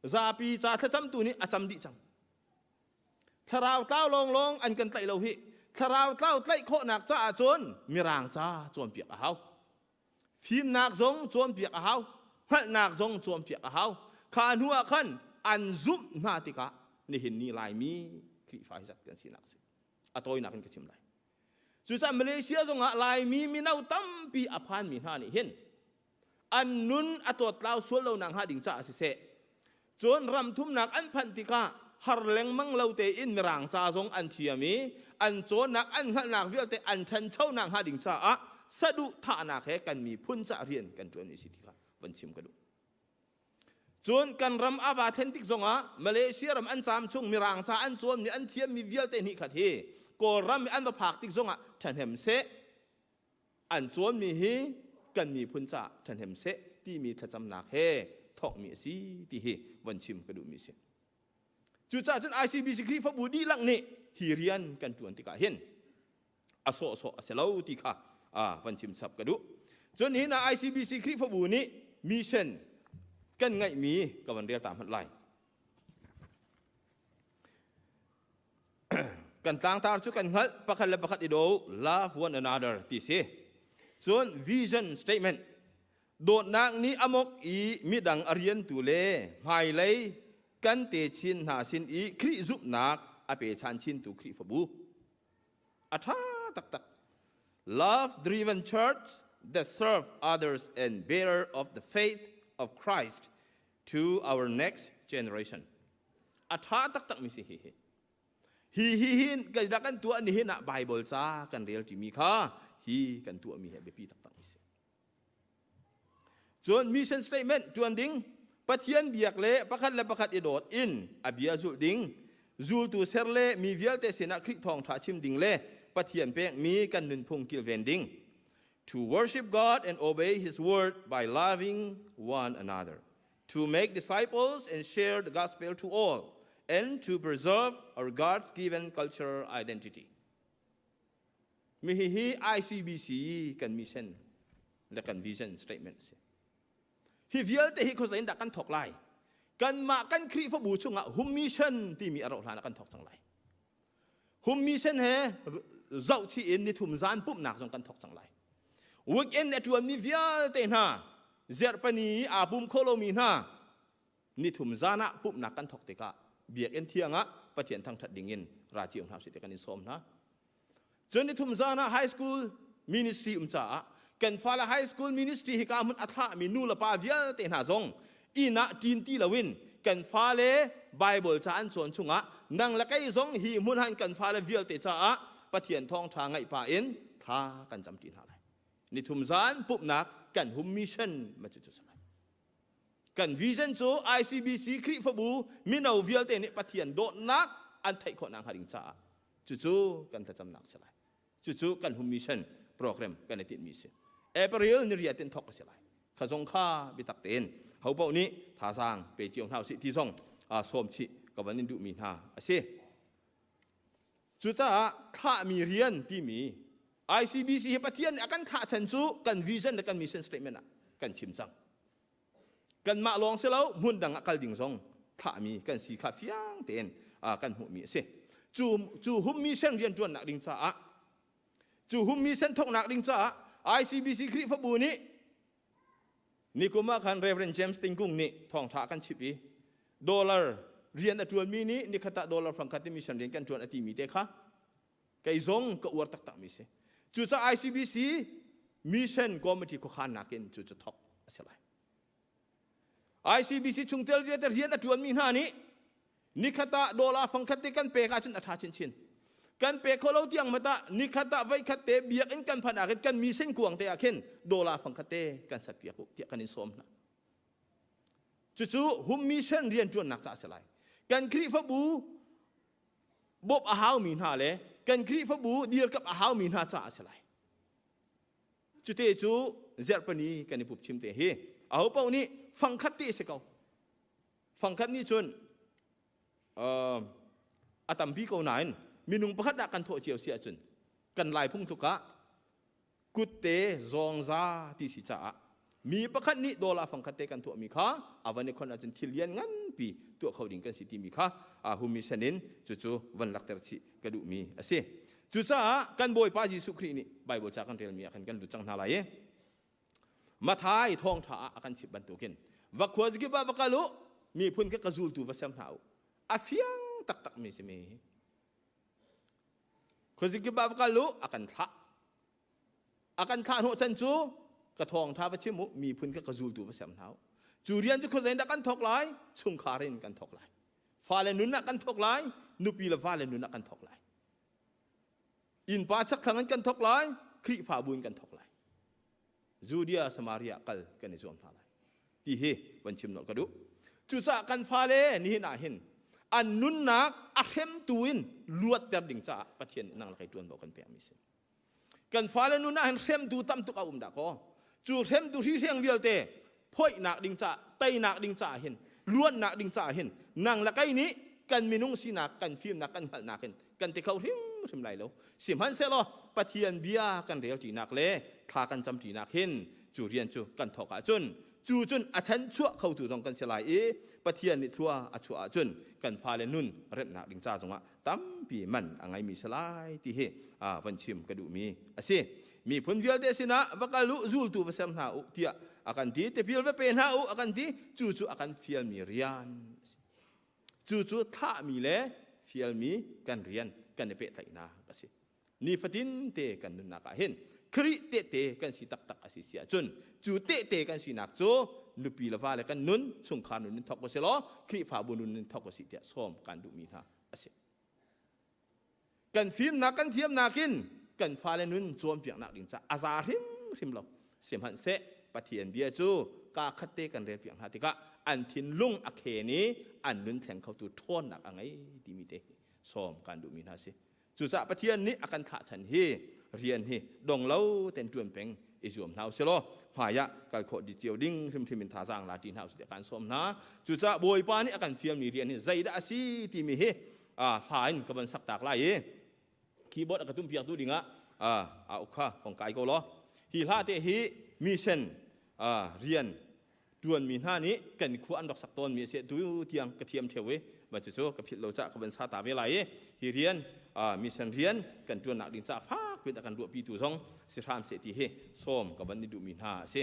Zapi ca thlacamtu nih a cam dih cang. Thlarau tlau lawnglawng an kan tlaih lo hi. Thlarau tlau tlaih khawhnak caah cun mirang ca cawnpiak a hau. Fimnak zong cawnpiak a hau, hngalhnak zong cawnpiak a hau. Kha hnu ah khan an zumh hna tikah nihin ni Laimi Khrihfa hi zat kan sinak si. A tawinak in ka chim lai. Cucaah Malaysia zongah Laimi mino tampi a phanmi hna nih hin an nun a tawtlau sual lo nak hnga ding caah siseh Cun ram thumnak an phanh tikah har lengmang lo tein Mirang ca zong an thiam i an cawnnak an hngalhnak vialte an ṭhanchonak hnga ding caah saduhthahnak he kan miphun ca rian kan ṭuanmi si ti kha van chim ka duh. Cun kan ram a va thlen tik zongah Malaysia ram an caam chung Mirang ca an cawnmi an thiammi vialte nih khat hi Kawlram i an va phak tik zongah ṭhahnem seh an cawnmi hi kan miphun caah ṭhahnem seh timi thlacamnak he thawkmi a si ti hi von chim ka duhmi a si. Cucaah cun ICBC Khrihfabu dihlak nih hi rian kan ṭuan tikah hin a sawhsawh a si lo ti kha van chim chap ka duh. Cun hi na ICBC Khrihfabu nih mission kan ngeihmi ka van rel ta hmanh lai. kan tlangtar cu kan hngalh pakhat le pakhat i do love one another ti si cun vision statement dawtnak nih amok i midang a riantu le hmailei kan te chin hna sin i Khrih zumhnak a pe chan chintu Khrihfabu a ṭha taktak love driven church that serve others and bearer of the faith of Christ to our next generation a ṭha taktakmi si hi hi hi hi hin kan rak kan tuah ni hin ah Bible ca kan rel ṭimi kha hi kan tuahmi hi biapi taktak mi si cun mission statement ṭuan ding Pathian biak le pakhat le pakhat i dawt in a bia zulh ding zultu ser le mi vialte sinah Khrih thawngṭha chim ding le Pathian pekmi kan nunphung kilven ding to worship God and obey his word by loving one another to make disciples and share the gospel to all, and to preserve our God's given cultural identity. Mi hi hi ICBC kan mission le kan vision statement si. Hi vialte hi khuazei in dah kan thok lai? Kanmah kan Khrihfabu chungah hum mission timi a rauh hlan ah kan thok cang lai. Hum mission he zohchih in nithum zan pumhnak zong kan thok cang lai. Weekend a ṭuanmi vialte hna zerhpani aa pum kho lomi hna nithum zan ah pumhnak kan thok tikah biakinn thiang ah Pathian thangṭhat dingin ra cio hna usih ti kan in sawm hna. Cun nithum zan ah high school ministry um caah kan fale high school ministry hika hmun a thlahmi nu le pa vialte hna zong inn ah ṭin ti loin kan fale Bible ca an cawn chungah nang le kei zong hi hmun han kan fale vialte caah Pathian thawngṭha ngaih pah in thla kan cam ṭi hna lai. Nithum zan pumhnak kan hum mission ma cu cu lai. Kan vision cu ICBC Khrihfabu mino vialte nih Pathian dawtnak an theih khawh nakhnga ding caah cucu kan thlacamnak si lai. Cucu kan hum mission program kan i tinhmi si. April ni riat in thawk a si lai. Kha zong kha biatak tein ho paoh nih thazaang pe cio hna usih ti zong sawm chih ka van in duhmi hna a si. Cucaah thlahmi rian timi ICBC hi Pathian nih a kan thlah chan cu kan vision le kan mission statement ah kan chim cang. Kanmah lawng si lo hmun dang ah kal ding zong thlahmi kan si kha fiang tein kan hmuhmi a si. Cu cu hum mission rianṭuannak ding caah. Cu hum mission thawknak ding caah ICBC Khrihfabu nih nikum ah khan Reverend James Tingkung nih thawngtha kan chip i dollar rian a ṭuanmi nih nikhat ah dollar fangkhat in mission rian kan ṭuan a timi te kha kei zong ka uar taktakmi si. Cucaah ICBC mission committee khuakhannak in cu cu thawk a si lai. ICBC chungtel vialte rian a ṭuanmi hna nih nikhat ah dollar fangkhat te kan pek ahcun a ṭha chinchin. Kan pe kho lo tiang mat ah nikhat ah voikhat te biakinn kan phanh ah khin kan mission kuang te ah khin dollar fangkhat te kan sat piak u tiah kan in sawm hna. Cucu hum mission rianṭuannak caah a si lai. Kan Khrihfabu bawmh a haumi hna le kan Khrihfabu dirkamh a haumi hna caah a si lai. Cute cu zerhpani kan i pup chim te hi aho paoh nih fangkhat ti si ko. Fangkhat nih cun a tampi ko nain minung pakhat dah kan thawh cio si ahcun kan lai phungthluk ah kutte zawngza ti si caah mi pakhat nih dollar fangkhat te kan tuahmi kha a van i khon ahcun thil lian nganpi tuah kho ding kan si timi kha a humi sen in cucu van lakter chih ka duhmi a si. Cucaah kan Bawipa Jesuh Khrih nih Bible ca kan relmi ah khan kan lut cang hna lai i Mathai thawngṭha ah a kan chimh bantukin va khua zakip ah va kal u miphun kha ka zultu va ser hna u a fiang taktak mi si mi Khuazikip ah va kal u, a kan thlah. A kan thlah hnawh chan cu ka thawngṭha va chim u, miphun kha ka zultu va ser hna u. Cu rian cu khuazei in dah kan thawk lai? Chungkhar in kan thawk lai. Fale nun ah kan thawk lai, nupi le vale nun ah kan thawk lai. Innpa chakthlang in kan thawk lai, Khrihfabu in kan thawk lai. Judea Samaria kal kan i zuam hna lai ti hi van chim nolh ka duh. Cucaah kan fale nihin ah hin an nunnak a hremtu in luatter ding caah Pathian nih nang le kei ṭuanvo kan pekmi si. Kan fale nun ah hin hremtu tam tuk a um dah kaw cu hremtu hrihreng vialte phoihnak ding caah teinak ding caah hin luannak ding caah hin nang le kei nih kan minung sinak kan fimnak kan hngalhnak in kan ti kho hrimhrim lai lo sihmanhsehlaw Pathian bia kan rel ṭinak le thla kan cam ṭinak hin cu rian cu kan thawk ahcun cu cun a chan chuah khotu zong kan si lai i Pathian nih thlua a chuah ahcun kan fale nun remnak ding ca zongah tampi man a ngeimi si lai ti hi van chim ka duhmi a si. Miphun vialte sinah va kal u zultu va ser hna u tiah a kan ti tipil va pe hna u a kan ti cu cu a kan fialmi rian a si. Cucu thlahmi le fialmi kan rian kan i pehtlaihnak a si. Nifatin te kan nunnak ah hin Khrih tehte kan si taktak a si si ahcun cu tehte kan sinak cu nupi le vale kan nun chungkhar nun in thawk u si law Khrihfabu nun in thawk u si tiah sawm kan duhmi hna a si. Kan fimnak kan thiamnak in kan fale nun cawnpiaknak ding caah a za hrimhrim lo. Sihmanhseh Pathian bia cu kaa khat te kan relpiak hna tikah an thinlung a khen i an nun thleng khotu ṭhawnnak a ngei timi te hi sawm kan duhmi hna si. Cucaah Pathian nih a kan thlah chan hi rian hi dong lo ten ṭuan peng i zuam hna usih law hmai ah kal khawh di cio ding hrimhrim in thazaang la ṭi hna usih tiah kan sawm hna. Cucaah Bawipa nih a kan fialmi rian hi zeidah a si timi hi hla in ka van sak tak lai i keyboard a ka tum piak tu dingah a uk kha hong kai ko law hi hla te hi mission rian tuanmi hna nih kan khua an rak sak tawnmi a si tu tiang ka thiam theo i va cu ka philh lo ca ka van sa ta ve lai i hi rian mission rian kan tuannak ding ca fak pin a kan ruahpi tu zong si hram seh ti hi sawm ka van ni duhmi hna a si.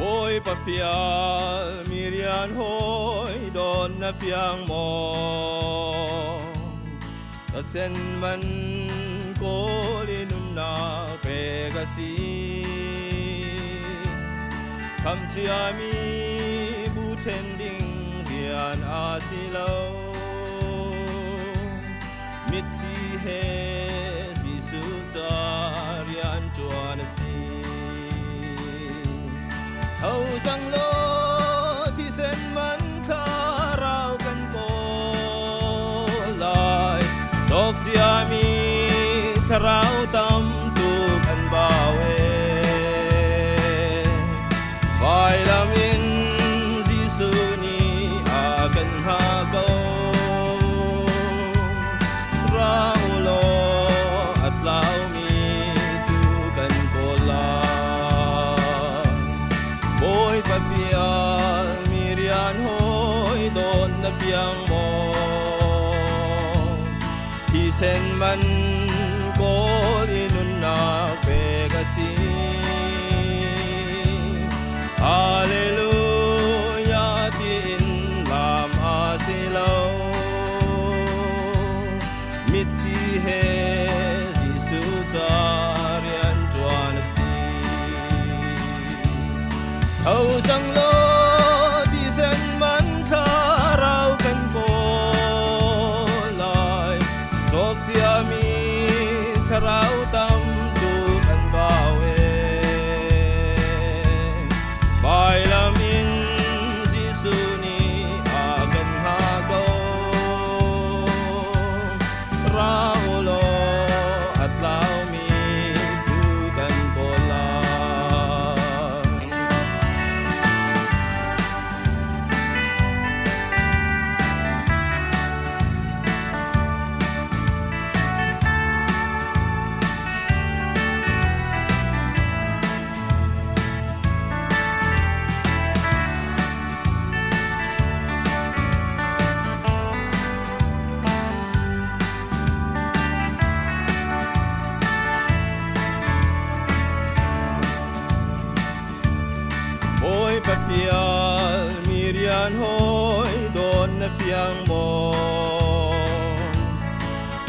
Bawipa fial mi rian hawi don na fiang maw? Ka sen man kawl i nunnak pek a si. Kham ciami bu ṭhen ding rian a si lo. Mitthli he Jesuh ca rian ṭuan a si. Tho cang law thisen man thlarau kan kawl lai. Cawk ciami thlarau tam tuk an bau e. Vailam i. tlaumi tu kan kawl lai. Bawipa fial mi rian hawi dawt na fiang maw? Thisen man kawl i nunnak pek a si. Hallelujah tiin lam a si lo. Mitthli he Jesuh ca rian ṭuan a si. Tho cang law thisen man thlarau kan kawl lai. Cawk ciami thlarau tam tuk an bau e. Vailam in Jesuh nih a kan hngah ko. Ra u law a tlaumi tuu kan kawl lai. Bawipa fial mi rian hawi dawt na fiang maw?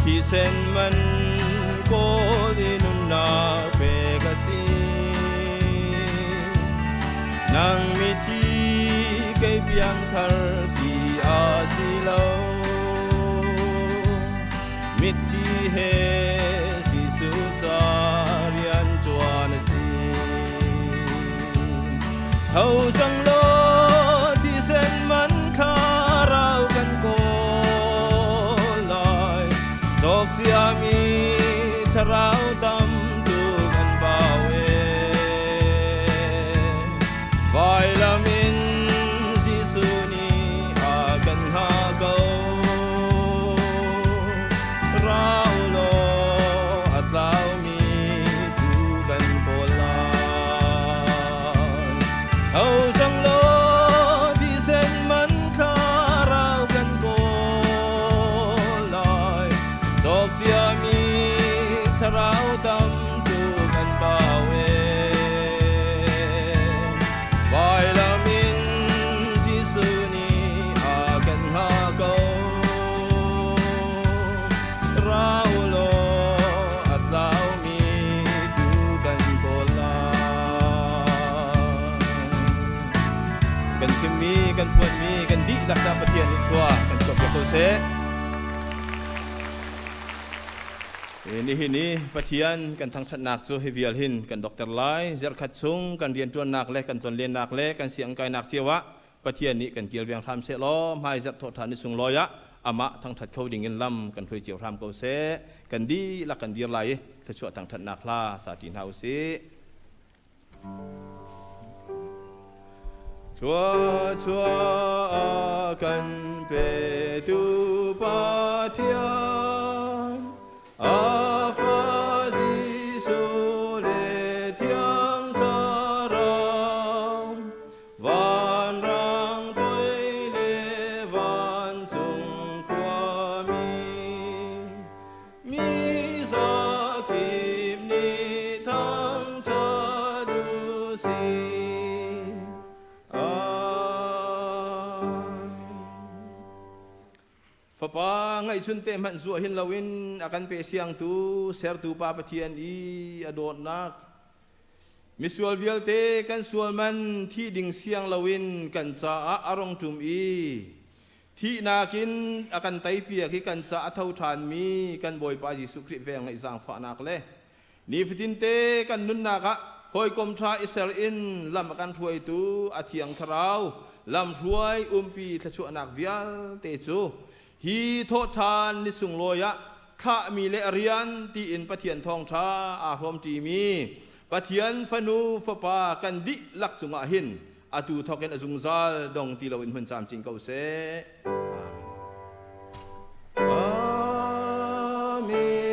Thisen man kawl i nunnak pek a si. Nang mithi kei piangthar ti a si lo. Mithi he Jesuh ca rian ṭuan a si. Tho cang law thisen man thlarau kan kawl lai. Cawk ciami thlarau tam tuk an bau e. Vailam in Jesuh nih a kan hngah ko. Ra u law a tlaumi tuu kan kawl lai. Tho cang law thisen man thlarau kan kawl lai. Cawk ciami thlarau tam tuk an bau e. Vailam in Jesuh nih a kan hngah ko. Ra u law a tlaumi tuu kan kawl lai. Kan chimmi, kan phuanmi, kan dihlak ca Pathian nih thlua kan chuahpiak ko seh. Nihin i Pathian kan thangṭhatnak cu hi vial hin kan dokter lai. Zarhkhat chung kan rianṭuannak le kan tonlennak le kan siangkainak cio ah Pathian nih kan kilveng hram seh law hmai zarh thawhṭhan ni sunglawi ah amah thangṭhat kho ding in lam kan hruai cio hram ko seh. Kan dihlak kan dir lai i thluachuah thangṭhatnak hla sa ṭi hna u sih. Thluachuah kan petu Pathian, a fa Jesuh le Thiang Thlarau, vanrang toi le vancung khuami, Mi zakip nih thangṭhat u sih. Amen. Fapa ngaihchun te hmanh zuah hin loin a kan pe siangtu sertu Pa Pathian i a dawtnak misual vialte kan sual man thi ding siang loin kan caah a rong ṭum i Thihnak in a kan teipiak i kan ca a tho ṭhanmi kan Bawipa Jesuh Khrih velngeih zaangfahnak le nifatinte kan nunnak ah hawikom ṭha i ser in lam a kan hruaitu a Thiang Thlarau lamhruai umpi thluachuahnak vialte cu hi thawhṭhan ni sunglawi ah thlahmi le a rian tiin Pathian thawngṭha aa hrawmṭimi Pathian fanu fapa kan dihlak cungah hin atu thawk in a zungzal dong ti loin hmun camcin ko seh. Amen.